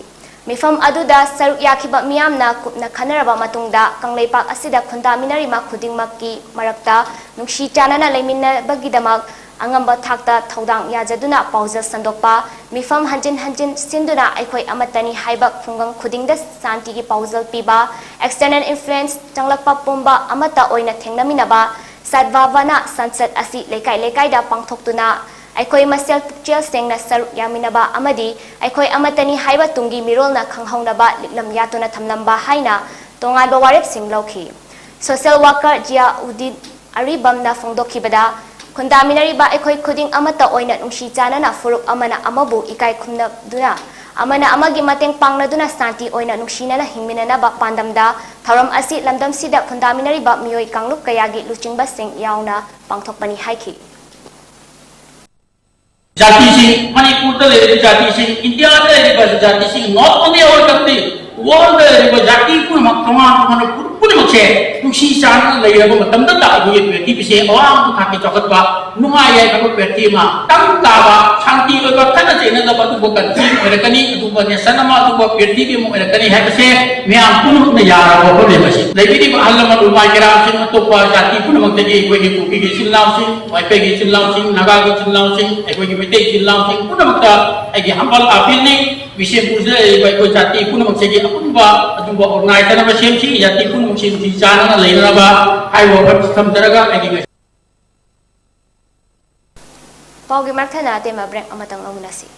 ꯃꯤꯐꯝ ꯑꯗꯨꯗ ꯁꯔꯨꯛ ꯌꯥꯈꯤꯕ ꯃꯤꯌꯥꯝꯅ ꯀꯨꯞꯅ ꯈꯟꯅꯔꯕ ꯃꯇꯨꯡꯗ ꯀꯪꯂꯩꯄꯥꯛ ꯑꯁꯤꯗ ꯈꯨꯟꯗꯥꯃꯤꯟꯅꯔꯤꯕ ꯈꯨꯗꯤꯡꯃꯛꯀꯤ ꯃꯔꯛꯇ ꯅꯨꯡꯁꯤ ꯆꯥꯟꯅꯅ ꯂꯩꯃꯤꯟꯅꯕꯒꯤꯗꯃꯛ ꯑꯉꯝꯕ ꯊꯥꯛꯇ ꯊꯧꯗꯥꯡ ꯌꯥꯖꯗꯨꯅ ꯄꯥꯎꯖꯦꯜ ꯁꯟꯗꯣꯛꯄ, ꯃꯤꯐꯝ ꯍꯟꯖꯤꯟ ꯍꯟꯖꯤꯟ ꯁꯤꯟꯗꯨꯅ ꯑꯩꯈꯣꯏ ꯑꯃꯠꯇꯅꯤ ꯍꯥꯏꯕ ꯈꯨꯡꯒꯪ ꯈꯨꯗꯤꯡꯗ ꯁꯥꯟꯇꯤꯒꯤ ꯄꯥꯎꯖꯦꯜ ꯄꯤꯕ, external influence ꯆꯪꯂꯛꯄ ꯄꯨꯝꯕ ꯑꯃꯠꯇ ꯑꯣꯏꯅ ꯊꯦꯡꯅꯃꯤꯟꯅꯕ, ꯁꯠꯚꯥꯕꯅꯥ ꯁꯟꯁꯠ ꯑꯁꯤ ꯂꯩꯀꯥꯏ ꯂꯩꯀꯥꯏꯗ ꯄꯥꯡꯊꯣꯛꯇꯨꯅ ꯑꯩꯈꯣꯏ ꯃꯁꯦꯜ ꯄꯨꯛꯆꯦꯜ ꯁꯦꯡꯅ ꯁꯔꯨꯛ ꯌꯥꯃꯤꯟꯅꯕ ꯑꯃꯗꯤ ꯑꯩꯈꯣꯏ ꯑꯃꯠꯇꯅꯤ ꯍꯥꯏꯕ ꯇꯨꯡꯒꯤ ꯃꯤꯔꯣꯜꯅ ꯈꯪꯍꯧꯅꯕ ꯂꯤꯛꯂꯝ ꯌꯥꯠꯇꯨꯅ ꯊꯝꯂꯝꯕ ꯍꯥꯏꯅ ꯇꯣꯉꯥꯟꯕ ꯋꯥꯔꯦꯞꯁꯤꯡ ꯂꯧꯈꯤ꯫ Social worker ꯖꯤꯌꯥꯎꯗꯤꯟ ꯑꯔꯤꯕꯝꯅ ꯐꯣꯡꯗꯣꯛꯈꯤꯕꯗ, ꯈꯨꯟꯗꯥꯃꯤꯟꯅꯔꯤꯕ ꯑꯩꯈꯣꯏ ꯈꯨꯗꯤꯡ ꯑꯃꯠꯇ ꯑꯣꯏꯅ ꯅꯨꯡꯁꯤ ꯆꯥꯟꯅꯅ ꯐꯨꯔꯨꯞ ꯑꯃꯅ ꯑꯃꯕꯨ ꯏꯀꯥꯏ ꯈꯨꯝꯅꯗꯨꯅ, ꯑꯃꯅ ꯑꯃꯒꯤ ꯃꯇꯦꯡ ꯄꯥꯡꯅꯗꯨꯅ ꯁꯥꯟꯇꯤ ꯑꯣꯏꯅ ꯅꯨꯡꯁꯤꯅꯅ ꯍꯤꯡꯃꯤꯟꯅꯅꯕ ꯄꯥꯟꯗꯝꯗ ꯊꯧꯔꯝ ꯑꯁꯤ ꯂꯝꯗꯝꯁꯤꯗ ꯈꯨꯟꯗꯥꯃꯤꯟꯅꯔꯤꯕ ꯃꯤꯑꯣꯏ ꯀꯥꯡꯂꯨꯞ ꯀꯌꯥꯒꯤ ꯂꯨꯆꯤꯡꯕꯁꯤꯡ ꯌꯥꯎꯅ ꯄꯥꯡꯊꯣꯛꯄꯅꯤ ꯍꯥꯏꯈꯤ꯫ ꯖꯥꯇꯤꯁꯤꯡ, ꯃꯅꯤꯄꯨꯔꯗ ꯂꯩꯔꯤꯕ ꯖꯥꯇꯤꯁꯤꯡ, ꯏꯟꯗꯤꯌꯥꯗ ꯂꯩꯔꯤꯕ ꯖꯥꯇꯤꯁꯤꯡ, not only our country, world ꯗ ꯂꯩꯔꯤꯕ ꯖꯥꯇꯤ ꯄꯨꯝꯅꯃꯛ, ꯇꯣꯉꯥꯟ ꯇꯣꯉꯥꯟꯕ ꯐꯨꯔꯨꯞ ꯄꯨꯝꯅꯃꯛꯁꯦ ꯅꯨꯡꯁꯤ ꯆꯥꯟꯅꯅ ꯂꯩꯔꯕ ꯃꯇꯝꯗ ꯑꯩꯈꯣꯏꯒꯤ ꯄ꯭ꯔꯤꯊꯤꯕꯤꯁꯦ ꯑꯋꯥꯡꯕ ꯊꯥꯛꯀꯤ ꯆꯥꯎꯈꯠꯄ, ꯅꯨꯡꯉꯥꯏ ꯌꯥꯏꯐꯕ ꯄ꯭ꯔꯤꯊꯤꯕꯤ ꯑꯃ, ꯇꯪ ꯇꯥꯕ, ꯁꯥꯟꯇꯤ ꯑꯣꯏꯕ, ꯈꯠꯅ ꯆꯩꯅꯗꯕ ꯑꯗꯨꯒꯨꯝꯕ ꯀꯟꯇ꯭ꯔꯤ ꯑꯃ ꯑꯣꯏꯔꯛꯀꯅꯤ, ꯑꯗꯨꯒꯨꯝꯕ ꯅꯦꯁꯟ ꯑꯃ, ꯑꯗꯨꯒꯨꯝꯕ ꯄ꯭ꯔꯤꯊꯤꯕꯤ ꯑꯃ ꯑꯣꯏꯔꯛꯀꯅꯤ ꯍꯥꯏꯕꯁꯦ ꯃꯌꯥꯝ ꯄꯨꯝꯅꯃꯛꯅ ꯌꯥꯔꯕ ꯋꯥꯐꯝꯅꯦꯕ꯫ ꯃꯁꯤ ꯂꯩꯕꯤꯔꯤꯕ ꯑꯍꯜ ꯂꯃꯟ ꯂꯨꯃꯥꯏ ꯀꯦꯔꯥꯝꯁꯤꯡ, ꯑꯇꯣꯞꯄ ꯖꯥꯇꯤ ꯄꯨꯝꯅꯃꯛꯇꯒꯤ ꯑꯩꯈꯣꯏꯒꯤ ꯀꯨꯀꯤꯒꯤ ꯏꯆꯤꯜ ꯏꯅꯥꯎꯁꯤꯡ, ꯃꯩꯇꯩꯒꯤ ꯏꯆꯤꯜ ꯏꯅꯥꯎꯁꯤꯡ, ꯅꯥꯒꯥꯒꯤ ꯏꯆꯤꯜ ꯏꯅꯥꯎꯁꯤꯡ, ꯑꯩꯈꯣꯏꯒꯤ ꯃꯩꯇꯩ ꯏꯆꯤꯜ ꯏꯅꯥꯎꯁꯤꯡ ꯄꯨꯝꯅꯃꯛꯇ ꯑꯩꯒꯤ humble appeal ꯅꯤ꯫ ꯕꯤꯁꯦꯝꯄꯨꯔꯗ ꯂꯩꯔꯤꯕ ꯑꯩꯈꯣꯏ ꯖꯥꯇꯤ ꯄꯨꯝꯅꯃꯛꯁꯤꯒꯤ ꯑꯄꯨꯟꯕ ꯑꯗꯨꯒꯨꯝꯕ organize ꯑꯃ ꯁꯦꯝꯁꯤ, ꯖꯥꯇꯤ ꯄꯨꯝꯅꯃꯛꯁꯤ ꯅꯨꯡꯁꯤ ꯆꯥꯟꯅꯅ ꯂꯩꯅꯅꯕ ꯍꯥꯏꯕ ꯋꯥꯐꯝꯁꯤ ꯊꯝꯖꯔꯒ ꯑꯩꯒꯤ ꯉꯁꯤ ꯄꯥꯎꯒꯤ ꯃꯔꯛ ꯊꯠꯅ ꯑꯇꯦꯟꯕ break ꯑꯃꯇꯪ ꯂꯧꯃꯤꯟꯅꯁꯤ꯫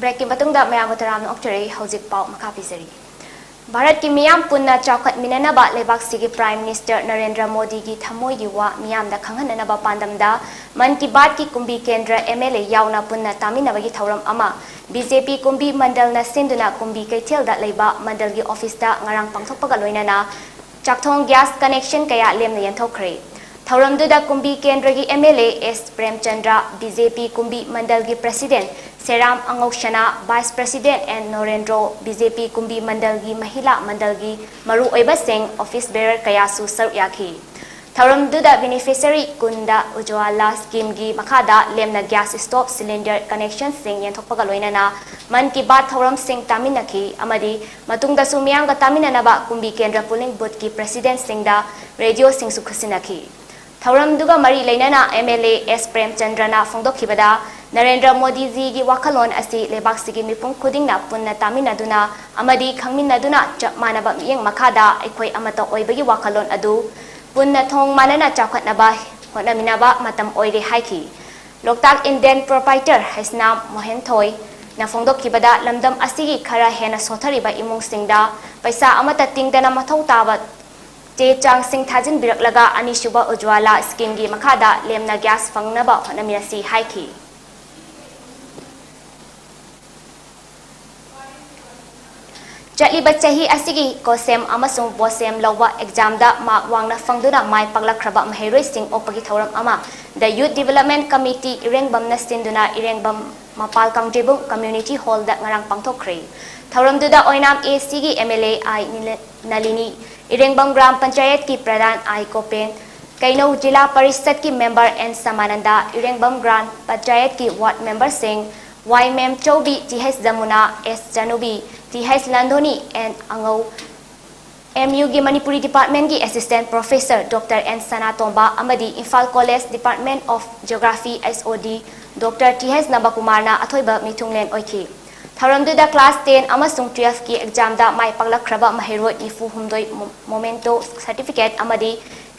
Break ꯀꯤ ꯃꯇꯨꯡꯗ ꯃꯌꯥꯝꯕꯨ ꯇꯔꯥꯝꯅ ꯑꯣꯛꯆꯔꯤ꯫ ꯍꯧꯖꯤꯛ ꯄꯥꯎ ꯃꯈꯥ ꯄꯤꯖꯔꯤ꯫ ꯚꯥꯔꯠꯀꯤ ꯃꯤꯌꯥꯝ ꯄꯨꯟꯅ ꯆꯥꯎꯈꯠꯃꯤꯟꯅꯅꯕ ꯂꯩꯕꯥꯛꯁꯤꯒꯤ Prime Minister ꯅꯔꯦꯟꯗ꯭ꯔ ꯃꯣꯗꯤꯒꯤ ꯊꯃꯣꯏꯒꯤ ꯋꯥ ꯃꯤꯌꯥꯝꯗ ꯈꯪꯍꯟꯅꯅꯕ ꯄꯥꯟꯗꯝꯗ ꯃꯟ ꯀꯤ ꯕꯥꯠꯀꯤ ꯀꯨꯝꯕꯤ ꯀꯦꯟꯗ꯭ꯔ M L A ꯌꯥꯎꯅ ꯄꯨꯟꯅ ꯇꯥꯃꯤꯟꯅꯕꯒꯤ ꯊꯧꯔꯝ ꯑꯃ B J P ꯀꯨꯝꯕꯤ ꯃꯟꯗꯜꯅ ꯁꯤꯟꯗꯨꯅ ꯀꯨꯝꯕꯤ ꯀꯩꯊꯦꯜꯗ ꯂꯩꯕ ꯃꯟꯗꯜꯒꯤ office ꯇ ꯉꯔꯥꯡ ꯄꯥꯡꯊꯣꯛꯄꯒ ꯂꯣꯏꯅꯅ ꯆꯥꯛꯊꯣꯡ ꯒ꯭ꯌꯥꯁ ꯀꯅꯦꯛꯁꯟ ꯀꯌꯥ ꯂꯦꯝꯅ ꯌꯦꯟꯊꯣꯛꯈ꯭ꯔꯦ꯫ ꯊꯧꯔꯝꯗꯨꯗ ꯀꯨꯝꯕꯤ ꯀꯦꯟꯗ꯭ꯔꯒꯤ M L A S Premchandra, B J P Kumbi ꯃꯟꯗꯜꯒꯤ president Seram Angousana, vice president N Norendro, B J P Kumbi ꯃꯟꯗꯜꯒꯤ ꯃꯍꯤꯂꯥ ꯃꯟꯗꯜꯒꯤ ꯃꯔꯨꯑꯣꯏꯕꯁꯤꯡ, ꯑꯣꯐꯤꯁ ꯕꯦꯔꯔ ꯀꯌꯥꯁꯨ ꯁꯔꯨꯛ ꯌꯥꯈꯤ꯫ ꯊꯧꯔꯝꯗꯨꯗ ꯕꯦꯅꯤꯐꯤꯁꯔꯤ ꯀꯨꯟꯗ ꯎꯖ꯭ꯋꯥꯂꯥ ꯁ꯭ꯀꯤꯝꯒꯤ ꯃꯈꯥꯗ ꯂꯦꯝꯅ ꯒ꯭ꯌꯥꯁ ꯁ꯭ꯇꯣꯞ ꯁꯤꯂꯤꯟꯗꯔ ꯀꯅꯦꯛꯁꯟꯁꯤꯡ ꯌꯦꯟꯊꯣꯛꯄꯒ ꯂꯣꯏꯅꯅ ꯃꯟ ꯀꯤ ꯕꯥꯠ ꯊꯧꯔꯝꯁꯤꯡ ꯇꯥꯃꯤꯟꯅꯈꯤ ꯑꯃꯗꯤ ꯃꯇꯨꯡꯗꯁꯨ ꯃꯤꯌꯥꯝꯒ ꯇꯥꯃꯤꯟꯅꯅꯕ ꯀꯨꯝꯕꯤ ꯀꯦꯟꯗ꯭ꯔ ꯄꯣꯂꯤꯡ ꯕꯨꯊꯀꯤ ꯄ꯭ꯔꯁꯤꯗꯦꯟꯠꯁꯤꯡꯗ ꯔꯦꯗꯤꯑꯣꯁꯤꯡꯁꯨ ꯈꯨꯠꯁꯤꯟꯅꯈꯤ꯫ ꯊꯧꯔꯝꯗꯨꯒ ꯃꯔꯤ ꯂꯩꯅꯅ ꯑꯦꯝ ꯑꯦꯜ ꯑꯦ ꯑꯦꯁ ꯄ꯭ꯔꯦꯝꯆꯟꯗ꯭ꯔꯅ ꯐꯣꯡꯗꯣꯛꯈꯤꯕꯗ, ꯅꯔꯦꯟꯗ꯭ꯔ ꯃꯣꯗꯤꯖꯤꯒꯤ ꯋꯥꯈꯜꯂꯣꯟ ꯑꯁꯤ ꯂꯩꯕꯥꯛꯁꯤꯒꯤ ꯃꯤꯄꯨꯝ ꯈꯨꯗꯤꯡꯅ ꯄꯨꯟꯅ ꯇꯥꯃꯤꯟꯅꯗꯨꯅ ꯑꯃꯗꯤ ꯈꯪꯃꯤꯟꯅꯗꯨꯅ ꯆꯞ ꯃꯥꯟꯅꯕ ꯃꯤꯠꯌꯦꯡ ꯃꯈꯥꯗ ꯑꯩꯈꯣꯏ ꯑꯃꯠꯇ ꯑꯣꯏꯕꯒꯤ ꯋꯥꯈꯜꯂꯣꯟ ꯑꯗꯨ ꯄꯨꯟꯅ ꯊꯣꯡ ꯃꯥꯟꯅꯅ ꯆꯥꯎꯈꯠꯅꯕ ꯍꯣꯠꯅꯃꯤꯟꯅꯕ ꯃꯇꯝ ꯑꯣꯏꯔꯦ ꯍꯥꯏꯈꯤ꯫ ꯂꯣꯛꯇꯥꯛ ꯏꯟꯗꯤꯌꯟ ꯄ꯭ꯔꯣꯄꯥꯏꯇꯔ ꯍꯩꯁꯅꯥꯝ ꯃꯣꯍꯦꯟ ꯊꯣꯏꯅ ꯐꯣꯡꯗꯣꯛꯈꯤꯕꯗ, ꯂꯝꯗꯝ ꯑꯁꯤꯒꯤ ꯈꯔ ꯍꯦꯟꯅ ꯁꯣꯠꯊꯔꯤꯕ ꯏꯃꯨꯡꯁꯤꯡꯗ ꯄꯩꯁꯥ ꯑꯃꯠꯇ ꯇꯤꯡꯗꯅ ꯃꯊꯧ ꯇꯥꯕ ꯆꯦ ꯆꯥꯡꯁꯤꯡ ꯊꯥꯖꯤꯟꯕꯤꯔꯛꯂꯒ ꯑꯅꯤꯁꯨꯕ ꯎꯖ꯭ꯋꯥꯂꯥ ꯁ꯭ꯀꯤꯝꯒꯤ ꯃꯈꯥꯗ ꯂꯦꯝꯅ ꯒ꯭ꯌꯥꯁ ꯐꯪꯅꯕ ꯍꯣꯠꯅꯃꯤꯟꯅꯁꯤ ꯍꯥꯏꯈꯤ꯫ ꯆꯠꯂꯤꯕ ꯆꯍꯤ ꯑꯁꯤꯒꯤ ꯀꯣꯁꯦꯝ ꯑꯃꯁꯨꯡ ꯕꯣꯁꯦꯝ ꯂꯧꯕ ꯑꯦꯛꯖꯥꯝꯗ ꯃꯥꯔꯛ ꯋꯥꯡꯅ ꯐꯪꯗꯨꯅ ꯃꯥꯏ ꯄꯥꯛꯂꯛꯈ꯭ꯔꯕ ꯃꯍꯩꯔꯣꯏꯁꯤꯡ ꯑꯣꯛꯄꯒꯤ ꯊꯧꯔꯝ ꯑꯃ ꯗ ꯌꯨꯠ ꯗꯤꯕꯦꯂꯞꯃꯦꯟ ꯀꯃꯤꯇꯤ ꯏꯔꯦꯡꯕꯝꯅ ꯁꯤꯟꯗꯨꯅ ꯏꯔꯦꯡꯕꯝ ꯃꯄꯥꯜ ꯀꯥꯡꯖꯩꯕꯨꯡ ꯀꯝꯃ꯭ꯌꯨꯅꯤꯇꯤ ꯍꯣꯜꯗ ꯉꯔꯥꯡ ꯄꯥꯡꯊꯣꯛꯈ꯭ꯔꯦ꯫ ꯊꯧꯔꯝꯗꯨꯗ ꯑꯣꯏꯅꯥꯝ ꯑꯦ ꯁꯤꯒꯤ ꯑꯦꯝ ꯑꯦꯜ ꯑꯦ ꯑꯥꯏ ꯅꯤꯂꯦ-, ꯅꯂꯤꯅꯤ, ꯏꯔꯦꯡꯕꯝ ꯒ꯭ꯔꯥꯝ ꯄꯟꯆꯥꯌꯠꯀꯤ ꯄ꯭ꯔꯙꯥꯟ ꯑꯥꯏ ꯀꯣꯄꯦꯟ, ꯀꯩꯅꯧ ꯖꯤꯂꯥ ꯄꯔꯤꯁꯠꯀꯤ ꯃꯦꯝꯕꯔ ꯑꯦꯟ ꯁꯃꯥꯅꯟꯗ, ꯏꯔꯦꯡꯕꯝ ꯒ꯭ꯔꯥꯝ ꯄꯟꯆꯥꯌꯠꯀꯤ ꯋꯥꯔꯗ ꯃꯦꯝꯕꯔꯁꯤꯡ Y Memchoubi, T H Jamuna, S Chanubi, T H Londoni, N Angou, M ꯌꯨꯒꯤ ꯃꯅꯤꯄꯨꯔꯤ ꯗꯤꯄꯥꯔꯠꯃꯦꯟꯒꯤ assistant professor doctor N Sanatomba ꯑꯃꯗꯤ Imphal college department of geography, H O D, doctor T H ꯅꯕꯀꯨꯃꯥꯔꯅ ꯑꯊꯣꯏꯕ ꯃꯤꯊꯨꯡꯂꯦꯟ ꯑꯣꯏꯈꯤ꯫ ꯊꯧꯔꯝꯗꯨꯗ ꯀ꯭ꯂꯥꯁ ꯇꯦꯟ ꯑꯃꯁꯨꯡ ꯇꯨꯋꯦꯜꯐꯀꯤ ꯑꯦꯛꯖꯥꯝꯗ ꯃꯥꯏ ꯄꯥꯛꯂꯛꯈ꯭ꯔꯕ ꯃꯍꯩꯔꯣꯏ ꯅꯤꯐꯨ ꯍꯨꯝꯗꯣꯏ ꯃꯣ-, ꯃꯣꯃꯦꯟꯇꯣ ꯁꯔꯇꯤꯐꯤꯀꯦꯠ ꯑꯃꯗꯤ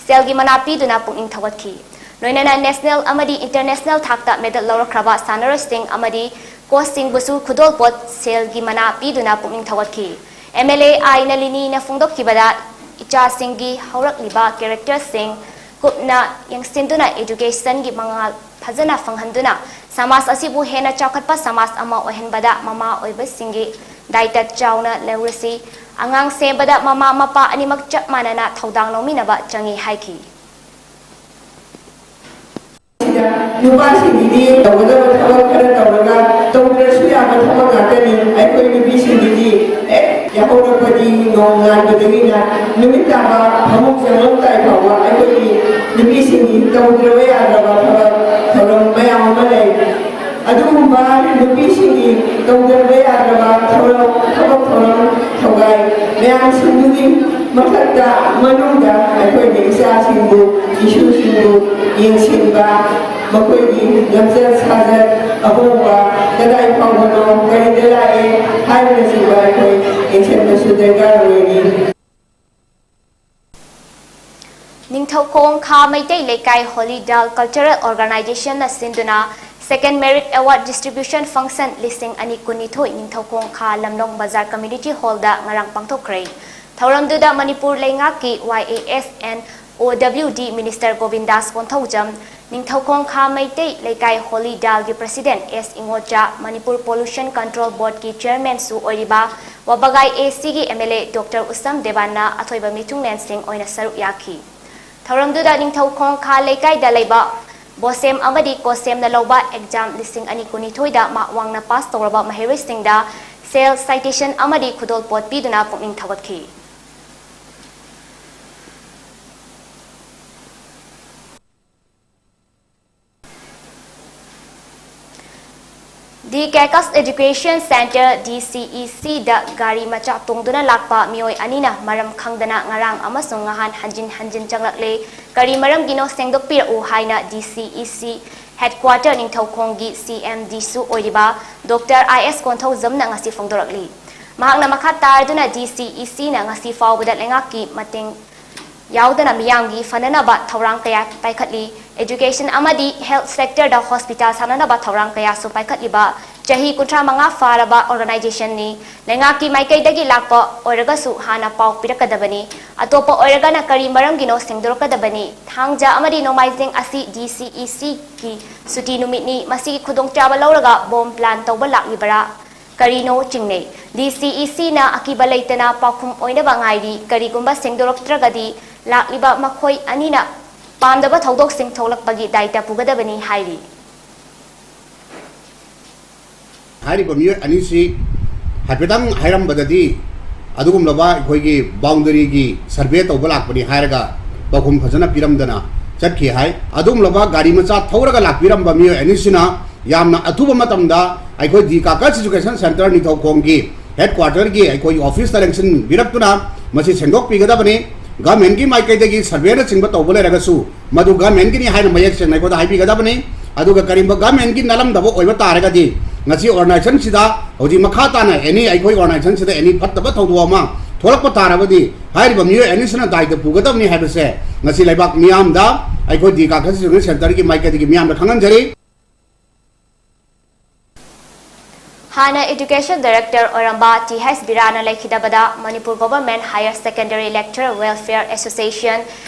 ꯁꯦꯜꯒꯤ ꯃꯅꯥ ꯄꯤꯗꯨꯅ ꯄꯨꯛꯅꯤꯡ ꯊꯧꯒꯠꯈꯤ꯫ ꯂꯣꯏꯅꯅ ꯅꯦꯁꯅꯦꯜ ꯑꯃꯗꯤ ꯏꯟꯇꯔꯅꯦꯁꯅꯦꯜ ꯊꯥꯛꯇ ꯃꯦꯗꯜ ꯂꯧꯔꯛꯈ꯭ꯔꯕ ꯁꯥꯟꯅꯔꯣꯏꯁꯤꯡ ꯑꯃꯗꯤ ꯀꯣꯆꯁꯤꯡꯕꯨꯁꯨ ꯈꯨꯗꯣꯜꯄꯣꯠ ꯁꯦꯜꯒꯤ ꯃꯅꯥ ꯄꯤꯗꯨꯅ ꯄꯨꯛꯅꯤꯡ ꯊꯧꯒꯠꯈꯤ꯫ ꯑꯦꯝ ꯑꯦꯜ ꯑꯦ ꯑꯥꯏ ꯅꯂꯤꯅꯤꯅ ꯐꯣꯡꯗꯣꯛꯈꯤꯕꯗ, ꯏꯆꯥꯁꯤꯡꯒꯤ ꯍꯧꯔꯛꯂꯤꯕ ꯀꯦꯔꯦꯛꯇꯔꯁꯤꯡ ꯀꯨꯞꯅ ꯌꯦꯡꯁꯤꯟꯗꯨꯅ ꯏꯗꯨꯀꯦꯁꯟꯒꯤ ꯃꯉꯥꯜ ꯐꯖꯅ ꯐꯪꯍꯟꯗꯨꯅ ꯁꯃꯥꯖ ꯑꯁꯤꯕꯨ ꯍꯦꯟꯅ ꯆꯥꯎꯈꯠꯄ ꯁꯃꯥꯖ ꯑꯃ ꯑꯣꯏꯍꯟꯕꯗ ꯃꯃꯥ ꯑꯣꯏꯕꯁꯤꯡꯒꯤ ꯗꯥꯏꯇ ꯆꯥꯎꯅ ꯂꯧꯔꯁꯤ꯫ ꯑꯉꯥꯡ ꯁꯦꯝꯕꯗ ꯃꯃꯥ ꯃꯄꯥ ꯑꯅꯤꯃꯛ ꯆꯞ ꯃꯥꯟꯅꯅ ꯊꯧꯗꯥꯡ ꯂꯧꯃꯤꯟꯅꯕ ꯆꯪꯏ ꯍꯥꯏꯈꯤ꯫ ꯅꯨꯄꯥꯁꯤꯡꯒꯤꯗꯤ ꯇꯧꯒꯗꯕ ꯊꯕꯛ ꯈꯔ ꯇꯧꯔꯒ ꯇꯧꯗ꯭ꯔꯁꯨ ꯌꯥꯕ ꯊꯕꯛ ꯉꯥꯛꯇꯅꯤ꯫ ꯑꯩꯈꯣꯏ ꯅꯨꯄꯤꯁꯤꯡꯒꯤꯗꯤ ꯍꯦꯛ ꯌꯥꯍꯧꯔꯛꯄꯗꯤ ꯅꯣꯡꯉꯥꯟꯕꯗꯒꯤꯅ ꯅꯨꯃꯤꯠ ꯇꯥꯕ ꯐꯃꯨꯡ ꯆꯪꯂꯝꯗꯥꯏ ꯐꯥꯎꯕ ꯑꯩꯈꯣꯏꯒꯤ ꯅꯨꯄꯤꯁꯤꯡꯒꯤ ꯇꯧꯗ꯭ꯔꯕ ꯌꯥꯗ꯭ꯔꯕ ꯊꯕꯛ ꯊꯧꯔꯝ ꯃꯌꯥꯝ ꯑꯃ ꯂꯩ꯫ ꯑꯗꯨꯒꯨꯝꯕ ꯅꯨꯄꯤꯁꯤꯡꯒꯤ ꯇꯧꯗ꯭ꯔꯕ ꯌꯥꯗ꯭ꯔꯕ ꯊꯧꯔꯝ, ꯊꯕꯛ ꯊꯧꯔꯝ, ꯊꯧꯒꯥꯏ ꯃꯌꯥꯝꯁꯤꯡꯗꯨꯒꯤ ꯃꯊꯛꯇ, ꯃꯅꯨꯡꯗ ꯑꯩꯈꯣꯏꯅ ꯏꯆꯥꯁꯤꯡꯕꯨ, ꯏꯁꯨꯁꯤꯡꯕꯨ ꯌꯦꯡꯁꯤꯟꯕ, ꯃꯈꯣꯏꯒꯤ ꯂꯝꯆꯠ ꯁꯥꯖꯠ, ꯑꯍꯣꯡꯕ ꯀꯗꯥꯏ ꯐꯥꯎꯕꯅꯣ, ꯀꯔꯤꯗ ꯂꯥꯛꯑꯦ ꯍꯥꯏꯕꯅꯆꯤꯡꯕ ꯑꯩꯈꯣꯏ ꯌꯦꯡꯁꯤꯟꯕꯁꯨ ꯗꯔꯀꯥꯔ ꯑꯣꯏꯔꯤ꯫ ꯅꯤꯡꯊꯧꯈꯣꯡ ꯈꯥ ꯃꯩꯇꯩ ꯂꯩꯀꯥꯏ ꯍꯣꯂꯤ ꯗꯥꯜ ꯀꯜꯆꯔꯦꯜ ꯑꯣꯔꯒꯅꯥꯏꯖꯦꯁꯟꯅ ꯁꯤꯟꯗꯨꯅ Second Merit Award Distribution Function ꯂꯤꯁꯤꯡ ꯑꯅꯤ ꯀꯨꯟꯅꯤꯊꯣꯏ ꯅꯤꯡꯊꯧꯈꯣꯡ ꯈꯥ ꯂꯝꯂꯣꯡ ꯕꯖꯥꯔ ꯀꯝꯃ꯭ꯌꯨꯅꯤꯇꯤ ꯍꯣꯜꯗ ꯉꯔꯥꯡ ꯄꯥꯡꯊꯣꯛꯈ꯭ꯔꯦ꯫ ꯊꯧꯔꯝꯗꯨꯗ ꯃꯅꯤꯄꯨꯔ ꯂꯩꯉꯥꯛꯀꯤ Y A S and O W D minister Govindas Konthoujam, Ningthoukhong Kha Meitei Leikai Holi ꯗꯥꯜꯒꯤ president S Ingocha, Manipur pollution control ꯕꯣꯔꯗꯀꯤ ꯆꯤꯌꯔꯃꯦꯟꯁꯨ ꯑꯣꯏꯔꯤꯕ ꯋꯥꯕꯒꯥꯏ A Cꯒꯤ M L A Doctor ꯎꯁꯝ ꯗꯦꯕꯥꯟꯅ ꯑꯊꯣꯏꯕ ꯃꯤꯊꯨꯡꯂꯦꯟꯁꯤꯡ ꯑꯣꯏꯅ ꯁꯔꯨꯛ ꯌꯥꯈꯤ꯫ ꯊꯧꯔꯝꯗꯨꯗ ꯅꯤꯡꯊꯧꯈꯣꯡ ꯈꯥ ꯂꯩꯀꯥꯏꯗ ꯂꯩꯕ ꯕꯣꯁꯦꯝ ꯑꯃꯗꯤ ꯀꯣꯁꯦꯝꯅ ꯂꯧꯕ ꯑꯦꯛꯖꯥꯝ ꯂꯤꯁꯤꯡ ꯑꯅꯤ ꯀꯨꯟꯅꯤꯊꯣꯏꯗ ꯃꯥꯛ ꯋꯥꯡꯅ ꯄꯥꯁ ꯇꯧꯔꯕ ꯃꯍꯩꯔꯣꯏꯁꯤꯡꯗ ꯁꯦꯜ, ꯁꯥꯏꯇꯦꯁꯟ ꯑꯃꯗꯤ ꯈꯨꯗꯣꯜꯄꯣꯠ ꯄꯤꯗꯨꯅ ꯄꯨꯛꯅꯤꯡ ꯊꯧꯒꯠꯈꯤ꯫ The Cactus Education Center, D C E C ꯗ ꯒꯥꯔꯤ ꯃꯆꯥ ꯇꯣꯡꯗꯨꯅ ꯂꯥꯛꯄ ꯃꯤꯑꯣꯏ ꯑꯅꯤꯅ ꯃꯔꯝ ꯈꯪꯗꯅ ꯉꯔꯥꯡ ꯑꯃꯁꯨꯡ ꯉꯍꯥꯟ ꯍꯟꯖꯤꯟ ꯍꯟꯖꯤꯟ ꯆꯪꯂꯛꯂꯦ꯫ ꯀꯔꯤ ꯃꯔꯝꯒꯤꯅꯣ ꯁꯦꯡꯗꯣꯛꯄꯤꯔꯛꯎ ꯍꯥꯏꯅ D C E C headquarter ꯅꯤꯡꯊꯧꯈꯣꯡꯒꯤ C M Dꯁꯨ ꯑꯣꯏꯔꯤꯕ Doctor I S ꯀꯣꯟꯊꯧꯖꯝꯅ ꯉꯁꯤ ꯐꯣꯡꯗꯣꯔꯛꯂꯤ꯫ ꯃꯍꯥꯛꯅ ꯃꯈꯥ ꯇꯥꯔꯗꯨꯅ D C E Cꯅ ꯉꯁꯤ ꯐꯥꯎꯕꯗ ꯂꯩꯉꯥꯛꯀꯤ ꯃꯇꯦꯡ ꯌꯥꯎꯗꯅ ꯃꯤꯌꯥꯝꯒꯤ ꯐꯅꯅꯕ ꯊꯧꯔꯥꯡ ꯀꯌꯥ ꯄꯥꯏꯈꯠꯂꯤ꯫ Education ꯑꯃꯗꯤ health sectorꯗ hospital ꯁꯥꯅꯅꯕ ꯊꯧꯔꯥꯡ ꯀꯌꯥꯁꯨ ꯄꯥꯏꯈꯠꯂꯤꯕ ꯆꯍꯤ ꯀꯨꯟꯊ꯭ꯔꯥ ꯃꯉꯥ ꯐꯥꯔꯕ organizationꯅꯤ꯫ ꯂꯩꯉꯥꯛꯀꯤ ꯃꯥꯏꯀꯩꯗꯒꯤ ꯂꯥꯛꯄ ꯑꯣꯏꯔꯒꯁꯨ ꯍꯥꯟꯅ ꯄꯥꯎ ꯄꯤꯔꯛꯀꯗꯕꯅꯤ꯫ ꯑꯇꯣꯞꯄ ꯑꯣꯏꯔꯒꯅ ꯀꯔꯤ ꯃꯔꯝꯒꯤꯅꯣ ꯁꯦꯡꯗꯣꯔꯛꯀꯗꯕꯅꯤ꯫ ꯊꯥꯡꯖ ꯑꯃꯗꯤ ꯅꯣꯡꯃꯥꯏꯖꯤꯡ ꯑꯁꯤ D C E Cꯒꯤ ꯁꯨꯇꯤ ꯅꯨꯃꯤꯠꯅꯤ꯫ ꯃꯁꯤꯒꯤ ꯈꯨꯗꯣꯡꯆꯥꯕ ꯂꯧꯔꯒ bomb plan ꯇꯧꯕ ꯂꯥꯛꯂꯤꯕꯔꯥ? ꯀꯔꯤꯅꯣ ꯆꯤꯡꯅꯩ꯫ ꯗꯤ ꯁꯤ ꯏ ꯁꯤꯅ ꯑꯀꯤꯕ ꯂꯩꯇꯅ ꯄꯥꯎꯈꯨꯝ ꯑꯣꯏꯅꯕ ꯉꯥꯏꯔꯤ, ꯀꯔꯤꯒꯨꯝꯕ ꯁꯦꯡꯗꯣꯔꯛꯇ꯭ꯔꯒꯗꯤ ꯂꯥꯛꯂꯤꯕ ꯃꯈꯣꯏ ꯑꯅꯤꯅ ꯄꯥꯝꯗꯕ ꯊꯧꯗꯣꯛꯁꯤꯡ ꯊꯣꯛꯂꯛꯄꯒꯤ ꯗꯥꯏꯇ ꯄꯨꯒꯗꯕꯅꯤ ꯍꯥꯏꯔꯤ꯫ ꯍꯥꯏꯔꯤꯕ ꯃꯤꯑꯣꯏ ꯑꯅꯤꯁꯤ ꯍꯥꯏꯐꯦꯠꯇꯪ ꯍꯥꯏꯔꯝꯕꯗꯗꯤ ꯑꯗꯨꯒꯨꯝꯂꯕ ꯑꯩꯈꯣꯏꯒꯤ ꯕꯥꯎꯟꯗꯔꯤꯒꯤ ꯁꯔꯚꯦ ꯇꯧꯕ ꯂꯥꯛꯄꯅꯤ ꯍꯥꯏꯔꯒ ꯄꯥꯎꯈꯨꯝ ꯐꯖꯅ ꯄꯤꯔꯝꯗꯅ ꯆꯠꯈꯤ ꯍꯥꯏ꯫ ꯑꯗꯨꯒꯨꯝꯂꯕ ꯒꯥꯔꯤ ꯃꯆꯥ ꯊꯧꯔꯒ ꯂꯥꯛꯄꯤꯔꯝꯕ ꯃꯤꯑꯣꯏ ꯑꯅꯤꯁꯤꯅ ꯌꯥꯝꯅ ꯑꯊꯨꯕ ꯃꯇꯝꯗ ꯑꯩꯈꯣꯏ ꯗꯤ ꯀꯥꯀꯁ ꯏꯖꯨꯀꯦꯁꯟ ꯁꯦꯟꯇꯔ ꯅꯤꯡꯊꯧꯈꯣꯡꯒꯤ ꯍꯦꯗ ꯀ꯭ꯋꯥꯔꯇꯔꯒꯤ ꯑꯩꯈꯣꯏꯒꯤ ꯑꯣꯐꯤꯁꯇ ꯂꯦꯡꯁꯤꯟꯕꯤꯔꯛꯇꯨꯅ ꯃꯁꯤ ꯁꯦꯡꯗꯣꯛꯄꯤꯒꯗꯕꯅꯤ꯫ ꯒꯚꯔꯟꯃꯦꯟꯠꯀꯤ ꯃꯥꯏꯀꯩꯗꯒꯤ ꯁꯔꯚꯦꯅꯆꯤꯡꯕ ꯇꯧꯕ ꯂꯩꯔꯒꯁꯨ ꯃꯗꯨ ꯒꯚꯔꯟꯃꯦꯟꯠꯀꯤꯅꯤ ꯍꯥꯏꯅ ꯃꯌꯦꯛ ꯁꯦꯡꯅ ꯑꯩꯈꯣꯏꯗ ꯍꯥꯏꯕꯤꯒꯗꯕꯅꯤ꯫ ꯑꯗꯨꯒ ꯀꯔꯤꯒꯨꯝꯕ ꯒꯚꯔꯟꯃꯦꯟꯠꯀꯤ ꯅꯠꯂꯝꯗꯕ ꯑꯣꯏꯕ ꯇꯥꯔꯒꯗꯤ ꯉꯁꯤ ꯑꯣꯔꯒꯅꯥꯏꯖꯦꯁꯟꯁꯤꯗ ꯍꯧꯖꯤꯛ ꯃꯈꯥ ꯇꯥꯅ ꯑꯦꯅꯤ ꯑꯩꯈꯣꯏ ꯑꯣꯔꯒꯅꯥꯏꯖꯦꯁꯟꯁꯤꯗ ꯑꯦꯅꯤ ꯐꯠꯇꯕ ꯊꯧꯗꯣꯛ ꯑꯃ ꯊꯣꯛꯂꯛꯄ ꯇꯥꯔꯕꯗꯤ ꯍꯥꯏꯔꯤꯕ ꯃꯤꯑꯣꯏ ꯑꯅꯤꯁꯤꯅ ꯗꯥꯏꯇ ꯄꯨꯒꯗꯕꯅꯤ ꯍꯥꯏꯕꯁꯦ ꯉꯁꯤ ꯂꯩꯕꯥꯛ ꯃꯤꯌꯥꯝꯗ ꯑꯩꯈꯣꯏ ꯗꯤ ꯀꯥꯀꯁ ꯏꯖꯨꯀꯦꯁꯟ ꯁꯦꯟꯇꯔꯒꯤ ꯃꯥꯏꯀꯩꯗꯒꯤ ꯃꯤꯌꯥꯝꯗ ꯈꯪꯍꯟꯖꯔꯤ꯫ ꯍꯥꯟꯅ ꯏꯗꯨꯀꯦꯁꯟ ꯗꯥꯏꯔꯦꯛꯇꯔ ꯑꯣꯏꯔꯝꯕ ꯇꯤ ꯍꯩꯆ ꯕꯤꯔꯥꯅ ꯂꯩꯈꯤꯗꯕꯗ Manipur government higher secondary lecturer welfare association,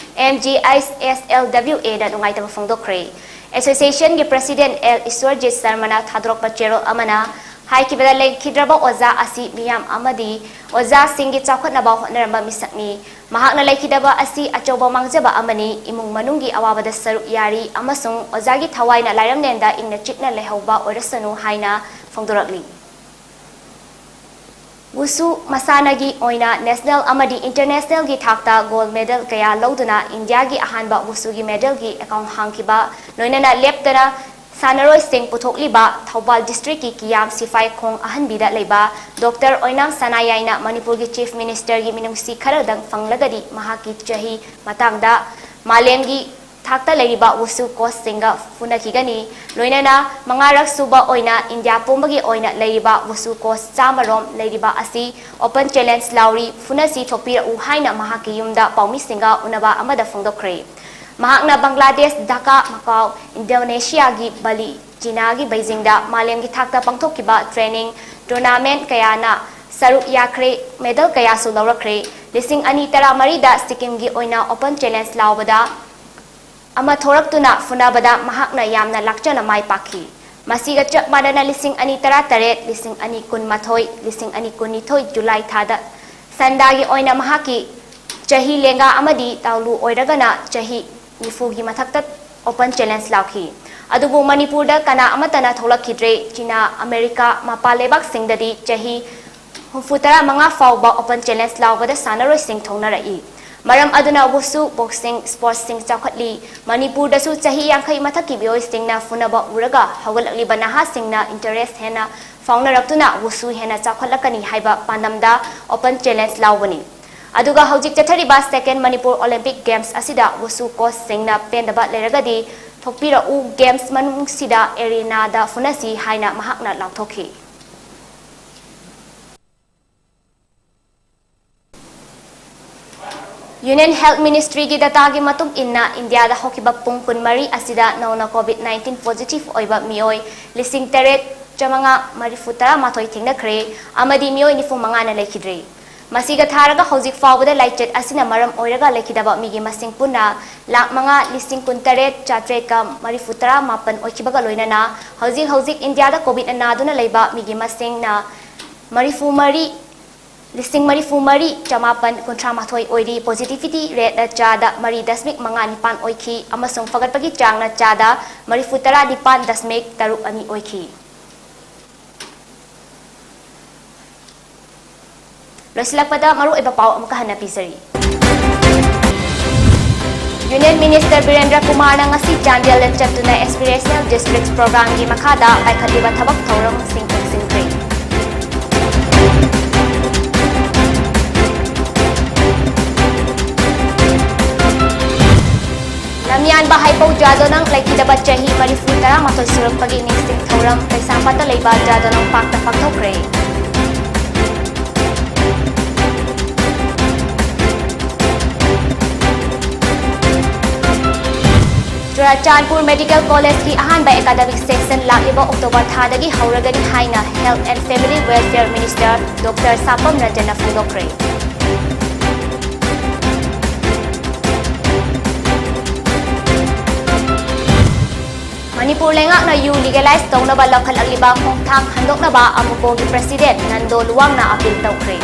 M G H S L W ꯑꯦꯅ ꯅꯨꯡꯉꯥꯏꯇꯕ ꯐꯣꯡꯗꯣꯛꯈ꯭ꯔꯦ꯫ ꯑꯦꯁꯣꯁꯤꯌꯦꯁꯟꯒꯤ ꯄ꯭ꯔꯦꯁꯤꯗꯦꯟꯠ ꯑꯦꯜ ꯏꯁ꯭ꯋꯔꯖꯤꯠ ꯁꯔꯃꯅ ꯊꯥꯗꯣꯔꯛꯄ ꯆꯦꯔꯣꯜ ꯑꯃꯅ ꯍꯥꯏꯈꯤꯕꯗ, ꯂꯩꯈꯤꯗ꯭ꯔꯕ ꯑꯣꯖꯥ ꯑꯁꯤ ꯃꯤꯌꯥꯝ ꯑꯃꯗꯤ ꯑꯣꯖꯥꯁꯤꯡꯒꯤ ꯆꯥꯎꯈꯠꯅꯕ ꯍꯣꯠꯅꯔꯝꯕ ꯃꯤꯁꯛꯅꯤ꯫ ꯃꯍꯥꯛꯅ ꯂꯩꯈꯤꯗꯕ ꯑꯁꯤ ꯑꯆꯧꯕ ꯃꯥꯡꯖꯕ ꯑꯃꯅꯤ꯫ ꯏꯃꯨꯡ ꯃꯅꯨꯡꯒꯤ ꯑꯋꯥꯕꯗ ꯁꯔꯨꯛ ꯌꯥꯔꯤ ꯑꯃꯁꯨꯡ ꯑꯣꯖꯥꯒꯤ ꯊꯋꯥꯏꯅ ꯂꯥꯏꯔꯝꯂꯦꯟꯗ ꯏꯪꯅ ꯆꯤꯛꯅ ꯂꯩꯍꯧꯕ ꯑꯣꯏꯔꯁꯅꯨ ꯍꯥꯏꯅ ꯐꯣꯡꯗꯣꯔꯛꯂꯤ꯫ ꯋꯨꯁꯨ ꯃꯁꯥꯟꯅꯒꯤ ꯑꯣꯏꯅ ꯅꯦꯁꯅꯦꯜ ꯑꯃꯗꯤ ꯏꯟꯇꯔꯅꯦꯁꯅꯦꯜꯒꯤ ꯊꯥꯛꯇ ꯒꯣꯜꯗ ꯃꯦꯗꯜ ꯀꯌꯥ ꯂꯧꯗꯨꯅ ꯏꯟꯗꯤꯌꯥꯒꯤ ꯑꯍꯥꯟꯕ ꯋꯨꯁꯨꯒꯤ ꯃꯦꯗꯜꯒꯤ ꯑꯦꯀꯥꯎꯟꯠ ꯍꯥꯡꯈꯤꯕ, ꯂꯣꯏꯅꯅ ꯂꯦꯞꯇꯅ ꯁꯥꯟꯅꯔꯣꯏꯁꯤꯡ ꯄꯨꯊꯣꯛꯂꯤꯕ ꯊꯧꯕꯥꯜ ꯗꯤꯁꯇ꯭ꯔꯤꯛꯀꯤ ꯀꯤꯌꯥꯝ ꯁꯤꯐꯥꯏ ꯈꯣꯡ ꯑꯍꯟꯕꯤꯗ ꯂꯩꯕ ꯗꯣꯛꯇꯔ ꯑꯣꯏꯅꯥꯝ ꯁꯅꯥꯌꯥꯏꯅ ꯃꯅꯤꯄꯨꯔꯒꯤ ꯆꯤꯐ ꯃꯤꯅꯤꯁꯇꯔꯒꯤ ꯃꯤꯅꯨꯡꯁꯤ ꯈꯔꯗꯪ ꯐꯪꯂꯒꯗꯤ ꯃꯍꯥꯛꯀꯤ ꯆꯍꯤ ꯃꯇꯥꯡꯗ ꯃꯥꯂꯦꯝꯒꯤ ꯊꯥꯛꯇ ꯂꯩꯔꯤꯕ ꯋꯨꯁꯨ ꯀꯣꯆꯁꯤꯡꯒ ꯐꯨꯅꯈꯤꯒꯅꯤ꯫ ꯂꯣꯏꯅꯅ ꯃꯉꯥꯔꯛ ꯁꯨꯕ ꯑꯣꯏꯅ ꯏꯟꯗꯤꯌꯥ ꯄꯨꯝꯕꯒꯤ ꯑꯣꯏꯅ ꯂꯩꯔꯤꯕ ꯋꯨꯁꯨ ꯀꯣꯆ ꯆꯥꯝꯃ ꯔꯣꯝ ꯂꯩꯔꯤꯕ ꯑꯁꯤ ꯑꯣꯄꯟ ꯆꯦꯂꯦꯟꯖ ꯂꯥꯎꯔꯤ, ꯐꯨꯅꯁꯤ ꯊꯣꯛꯄꯤꯔꯛꯎ ꯍꯥꯏꯅ ꯃꯍꯥꯛꯀꯤ ꯌꯨꯝꯗ ꯄꯥꯎꯃꯤꯁꯤꯡꯒ ꯎꯅꯕ ꯑꯃꯗ ꯐꯣꯡꯗꯣꯛꯈ꯭ꯔꯦ꯫ ꯃꯍꯥꯛꯅ ꯕꯪꯒ꯭ꯂꯥꯗꯦꯁ, ꯙꯥꯀꯥ, ꯃꯀꯥꯎ, ꯏꯟꯗꯣꯅꯦꯁꯤꯌꯥꯒꯤ ꯕꯂꯤ, ꯆꯤꯅꯥꯒꯤ ꯕꯩꯖꯤꯡꯗ ꯃꯥꯂꯦꯝꯒꯤ ꯊꯥꯛꯇ ꯄꯥꯡꯊꯣꯛꯈꯤꯕ ꯇ꯭ꯔꯦꯅꯤꯡ ꯇꯨꯔꯅꯥꯃꯦꯟꯠ ꯀꯌꯥꯅ ꯁꯔꯨꯛ ꯌꯥꯈ꯭ꯔꯦ, ꯃꯦꯗꯜ ꯀꯌꯥꯁꯨ ꯂꯧꯔꯛꯈ꯭ꯔꯦ꯫ ꯂꯤꯁꯤꯡ ꯑꯅꯤ ꯇꯔꯥꯃꯔꯤꯗ ꯁꯤꯛꯀꯤꯝꯒꯤ ꯑꯣꯏꯅ ꯑꯣꯄꯟ ꯆꯦꯂꯦꯟꯖ ꯂꯥꯎꯕꯗ ꯑꯃ ꯊꯣꯔꯛꯇꯨꯅ ꯐꯨꯅꯕꯗ ꯃꯍꯥꯛꯅ ꯌꯥꯝꯅ ꯂꯥꯛꯆꯅ ꯃꯥꯏ ꯄꯥꯛꯈꯤ꯫ ꯃꯁꯤꯒ ꯆꯞ ꯃꯥꯟꯅꯅ ꯂꯤꯁꯤꯡ ꯑꯅꯤ ꯇꯔꯥꯇꯔꯦꯠ, ꯂꯤꯁꯤꯡ ꯑꯅꯤ ꯀꯨꯟꯃꯥꯊꯣꯏ, ꯂꯤꯁꯤꯡ ꯑꯅꯤ ꯀꯨꯟꯅꯤꯊꯣꯏ ꯖꯨꯂꯥꯏ ꯊꯥꯗ ꯁꯟꯗꯥꯒꯤ ꯑꯣꯏꯅ ꯃꯍꯥꯛꯀꯤ ꯆꯍꯤ ꯂꯦꯡꯒꯥ ꯑꯃꯗꯤ ꯇꯥꯎꯂꯨ ꯑꯣꯏꯔꯒꯅ ꯆꯍꯤ ꯅꯤꯐꯨꯒꯤ ꯃꯊꯛꯇ open challenge ꯂꯥꯎꯈꯤ꯫ ꯑꯗꯨꯕꯨ ꯃꯅꯤꯄꯨꯔꯗ ꯀꯅꯥ ꯑꯃꯠꯇꯅ ꯊꯣꯛꯂꯛꯈꯤꯗ꯭ꯔꯦ꯫ ꯆꯤꯅꯥ, ꯑꯃꯦꯔꯤꯀꯥ, ꯃꯄꯥꯟ ꯂꯩꯕꯥꯛꯁꯤꯡꯗꯗꯤ ꯆꯍꯤ ꯍꯨꯝꯐꯨꯇꯔꯥ ꯃꯉꯥ ꯐꯥꯎꯕ open challenge ꯂꯥꯎꯕꯗ ꯁꯥꯟꯅꯔꯣꯏꯁꯤꯡ ꯊꯣꯛꯅꯔꯛꯏ꯫ ꯃꯔꯝ ꯑꯗꯨꯅ ꯋꯨꯁꯨ, ꯕꯣꯛꯁꯤꯡ, ꯁ꯭ꯄꯣꯔꯠꯁꯤꯡ ꯆꯥꯎꯈꯠꯂꯤ꯫ ꯃꯅꯤꯄꯨꯔꯗꯁꯨ ꯆꯍꯤ ꯌꯥꯡꯈꯩ ꯃꯊꯛꯀꯤ ꯃꯤꯑꯣꯏꯁꯤꯡꯅ ꯐꯨꯅꯕ ꯎꯔꯒ ꯍꯧꯒꯠꯂꯛꯂꯤꯕ ꯅꯍꯥꯁꯤꯡꯅ interest ꯍꯦꯟꯅ ꯐꯥꯎꯅꯔꯛꯇꯨꯅ ꯋꯨꯁꯨ ꯍꯦꯟꯅ ꯆꯥꯎꯈꯠꯂꯛꯀꯅꯤ ꯍꯥꯏꯕ ꯄꯥꯟꯗꯝꯗ open challenge ꯂꯥꯎꯕꯅꯤ꯫ ꯑꯗꯨꯒ ꯍꯧꯖꯤꯛ ꯆꯠꯊꯔꯤꯕ second Manipur Olympic Games ꯑꯁꯤꯗ ꯋꯨꯁꯨ coachꯁꯤꯡꯅ ꯄꯦꯟꯗꯕ ꯂꯩꯔꯒꯗꯤ ꯊꯣꯛꯄꯤꯔꯛꯎ, games ꯃꯅꯨꯡꯁꯤꯗ arenaꯗ ꯐꯨꯅꯁꯤ ꯍꯥꯏꯅ ꯃꯍꯥꯛꯅ ꯂꯥꯎꯊꯣꯛꯈꯤ꯫ Union Health Ministryꯒꯤ dataꯒꯤ ꯃꯇꯨꯡ ꯏꯟꯅ, ꯏꯟꯗꯤꯌꯥꯗ ꯍꯧꯈꯤꯕ ꯄꯨꯡ ꯀꯨꯟꯃꯔꯤ ꯑꯁꯤꯗ ꯅꯧꯅ COVID nineteen positive ꯑꯣꯏꯕ ꯃꯤꯑꯣꯏ ꯂꯤꯁꯤꯡ ꯇꯔꯦꯠ ꯆꯥꯃꯉꯥ ꯃꯔꯤꯐꯨ ꯇꯔꯥꯃꯥꯊꯣꯏ ꯊꯦꯡꯅꯈ꯭ꯔꯦ ꯑꯃꯗꯤ ꯃꯤꯑꯣꯏ ꯅꯤꯐꯨ ꯃꯉꯥꯅ ꯂꯩꯈꯤꯗ꯭ꯔꯦ꯫ ꯃꯁꯤꯒ ꯊꯥꯔꯒ ꯍꯧꯖꯤꯛ ꯐꯥꯎꯕꯗ ꯂꯥꯏꯆꯠ ꯑꯁꯤꯅ ꯃꯔꯝ ꯑꯣꯏꯔꯒ ꯂꯩꯈꯤꯗꯕ ꯃꯤꯒꯤ ꯃꯁꯤꯡ ꯄꯨꯟꯅ ꯂꯥꯈ ꯃꯉꯥ ꯂꯤꯁꯤꯡ ꯀꯨꯟꯇꯔꯦꯠ ꯆꯥꯇ꯭ꯔꯦꯠꯀ ꯃꯔꯤꯐꯨ ꯇꯔꯥ ꯃꯥꯄꯟ ꯑꯣꯏꯈꯤꯕꯒ ꯂꯣꯏꯅꯅ ꯍꯧꯖꯤꯛ ꯍꯧꯖꯤꯛ ꯏꯟꯗꯤꯌꯥꯗ COVID ꯅꯥꯗꯨꯅ ꯂꯩꯕ ꯃꯤꯒꯤ ꯃꯁꯤꯡꯅ ꯃꯔꯤꯐꯨ ꯃꯔꯤ, ꯂꯤꯁꯤꯡ ꯃꯔꯤꯐꯨ ꯃꯔꯤ ꯆꯃꯥꯄꯟ ꯀꯨꯟꯊ꯭ꯔꯥ ꯃꯥꯊꯣꯏ ꯑꯣꯏꯔꯤ꯫ Positivity rateꯅ ꯆꯥꯗ ꯃꯔꯤ ꯗꯁꯃꯤꯛ ꯃꯉꯥ ꯅꯤꯄꯥꯟ ꯑꯣꯏꯈꯤ ꯑꯃꯁꯨꯡ ꯐꯒꯠꯄꯒꯤ ꯆꯥꯡꯅ ꯆꯥꯗ ꯃꯔꯤꯐꯨ ꯇꯔꯥ ꯅꯤꯄꯥꯟ ꯗꯁꯃꯤꯛ ꯇꯔꯨꯛ ꯑꯅꯤ ꯑꯣꯏꯈꯤ꯫ ꯂꯣꯏꯁꯤꯜꯂꯛꯄꯗ ꯃꯔꯨꯑꯣꯏꯕ ꯄꯥꯎ ꯑꯃꯨꯛꯀ ꯍꯟꯅ ꯄꯤꯖꯔꯤ꯫ Union Minister ꯕꯤꯔꯦꯟꯗ꯭ꯔ ꯀꯨꯃꯥꯔꯅ ꯉꯁꯤ ꯆꯥꯟꯗꯦꯜꯗ ꯆꯠꯇꯨꯅ Aspirational Districts Programꯒꯤ ꯃꯈꯥꯗ ꯄꯥꯏꯈꯠꯂꯤꯕ ꯊꯕꯛ ꯊꯧꯔꯝꯁꯤꯡ ꯌꯦꯡꯁꯤꯟꯈ꯭ꯔꯦ꯫ ꯂꯝꯌꯥꯟꯕ ꯍꯩꯄꯧ ꯖꯥꯗꯣꯅꯪ ꯂꯩꯈꯤꯗꯕ ꯆꯍꯤ ꯃꯔꯤꯐꯨ ꯇꯔꯥꯃꯥꯊꯣꯏ ꯁꯨꯔꯛꯄꯒꯤ ꯅꯤꯡꯁꯤꯡ ꯊꯧꯔꯝ ꯀꯩꯁꯥꯝꯄꯥꯠꯇ ꯂꯩꯕ ꯖꯥꯗꯣꯅꯪ ꯄꯥꯔꯛꯇ ꯄꯥꯡꯊꯣꯛꯈ꯭ꯔꯦ꯫ ꯆꯨꯔꯥꯆꯥꯟꯄꯨꯔ Medical Collegeꯀꯤ ꯑꯍꯥꯟꯕ academic session ꯂꯥꯛꯂꯤꯕ October ꯊꯥꯗꯒꯤ ꯍꯧꯔꯒꯅꯤ ꯍꯥꯏꯅ Health and Family Welfare Minister Doctor ꯁꯥꯄꯝ ꯔꯟꯖꯟꯅ ꯐꯣꯡꯗꯣꯛꯈ꯭ꯔꯦ꯫ Manipur ꯂꯩꯉꯥꯛꯅ ꯌꯨ ꯂꯤꯒꯦꯂꯥꯏꯖ ꯇꯧꯅꯕ ꯂꯧꯈꯠꯂꯛꯂꯤꯕ ꯈꯣꯡꯊꯥꯡ ꯍꯟꯗꯣꯛꯅꯕ ꯑꯃꯨꯀꯣꯒꯤ ꯄ꯭ꯔꯁꯤꯗꯦꯟ ꯅꯟꯗꯣ ꯂꯨꯋꯥꯡꯅ ꯑꯄꯤꯜ ꯇꯧꯈ꯭ꯔꯦ꯫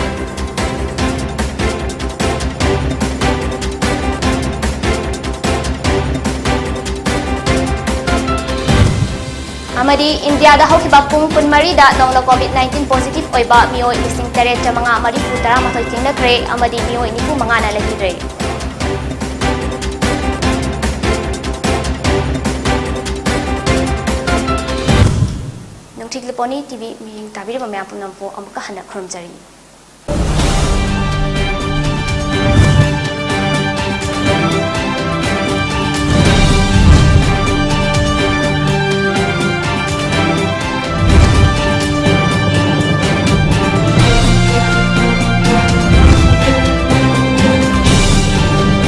ꯑꯃꯗꯤ ꯏꯟꯗꯤꯌꯥꯗ ꯍꯧꯈꯤꯕ ꯄꯨꯡ ꯀꯨꯟꯃꯔꯤꯗ ꯅꯧꯅ ꯀꯣꯚꯤꯗ ꯅꯥꯏꯟꯇꯤꯟ ꯄꯣꯖꯤꯇꯤꯚ ꯑꯣꯏꯕ ꯃꯤꯑꯣꯏ ꯂꯤꯁꯤꯡ ꯇꯔꯦꯠ ꯆꯥꯃꯉꯥ ꯃꯔꯤꯐꯨ ꯇꯔꯥꯃꯥꯊꯣꯏ ꯊꯦꯡꯅꯈ꯭ꯔꯦ ꯑꯃꯗꯤ ꯃꯤꯑꯣꯏ ꯅꯤꯐꯨ ꯃꯉꯥꯅ ꯂꯩꯈꯤꯗ꯭ꯔꯦ꯫ ꯅꯨꯡꯊꯤꯜꯒꯤ ꯄꯣꯅꯤ ꯇꯤꯚꯤ ꯃꯤꯠꯌꯦꯡ ꯇꯥꯕꯤꯔꯤꯕ ꯃꯌꯥꯝ ꯄꯨꯝꯅꯃꯛꯄꯨ ꯑꯃꯨꯛꯀ ꯍꯟꯅ ꯈꯨꯔꯨꯝꯖꯔꯤ꯫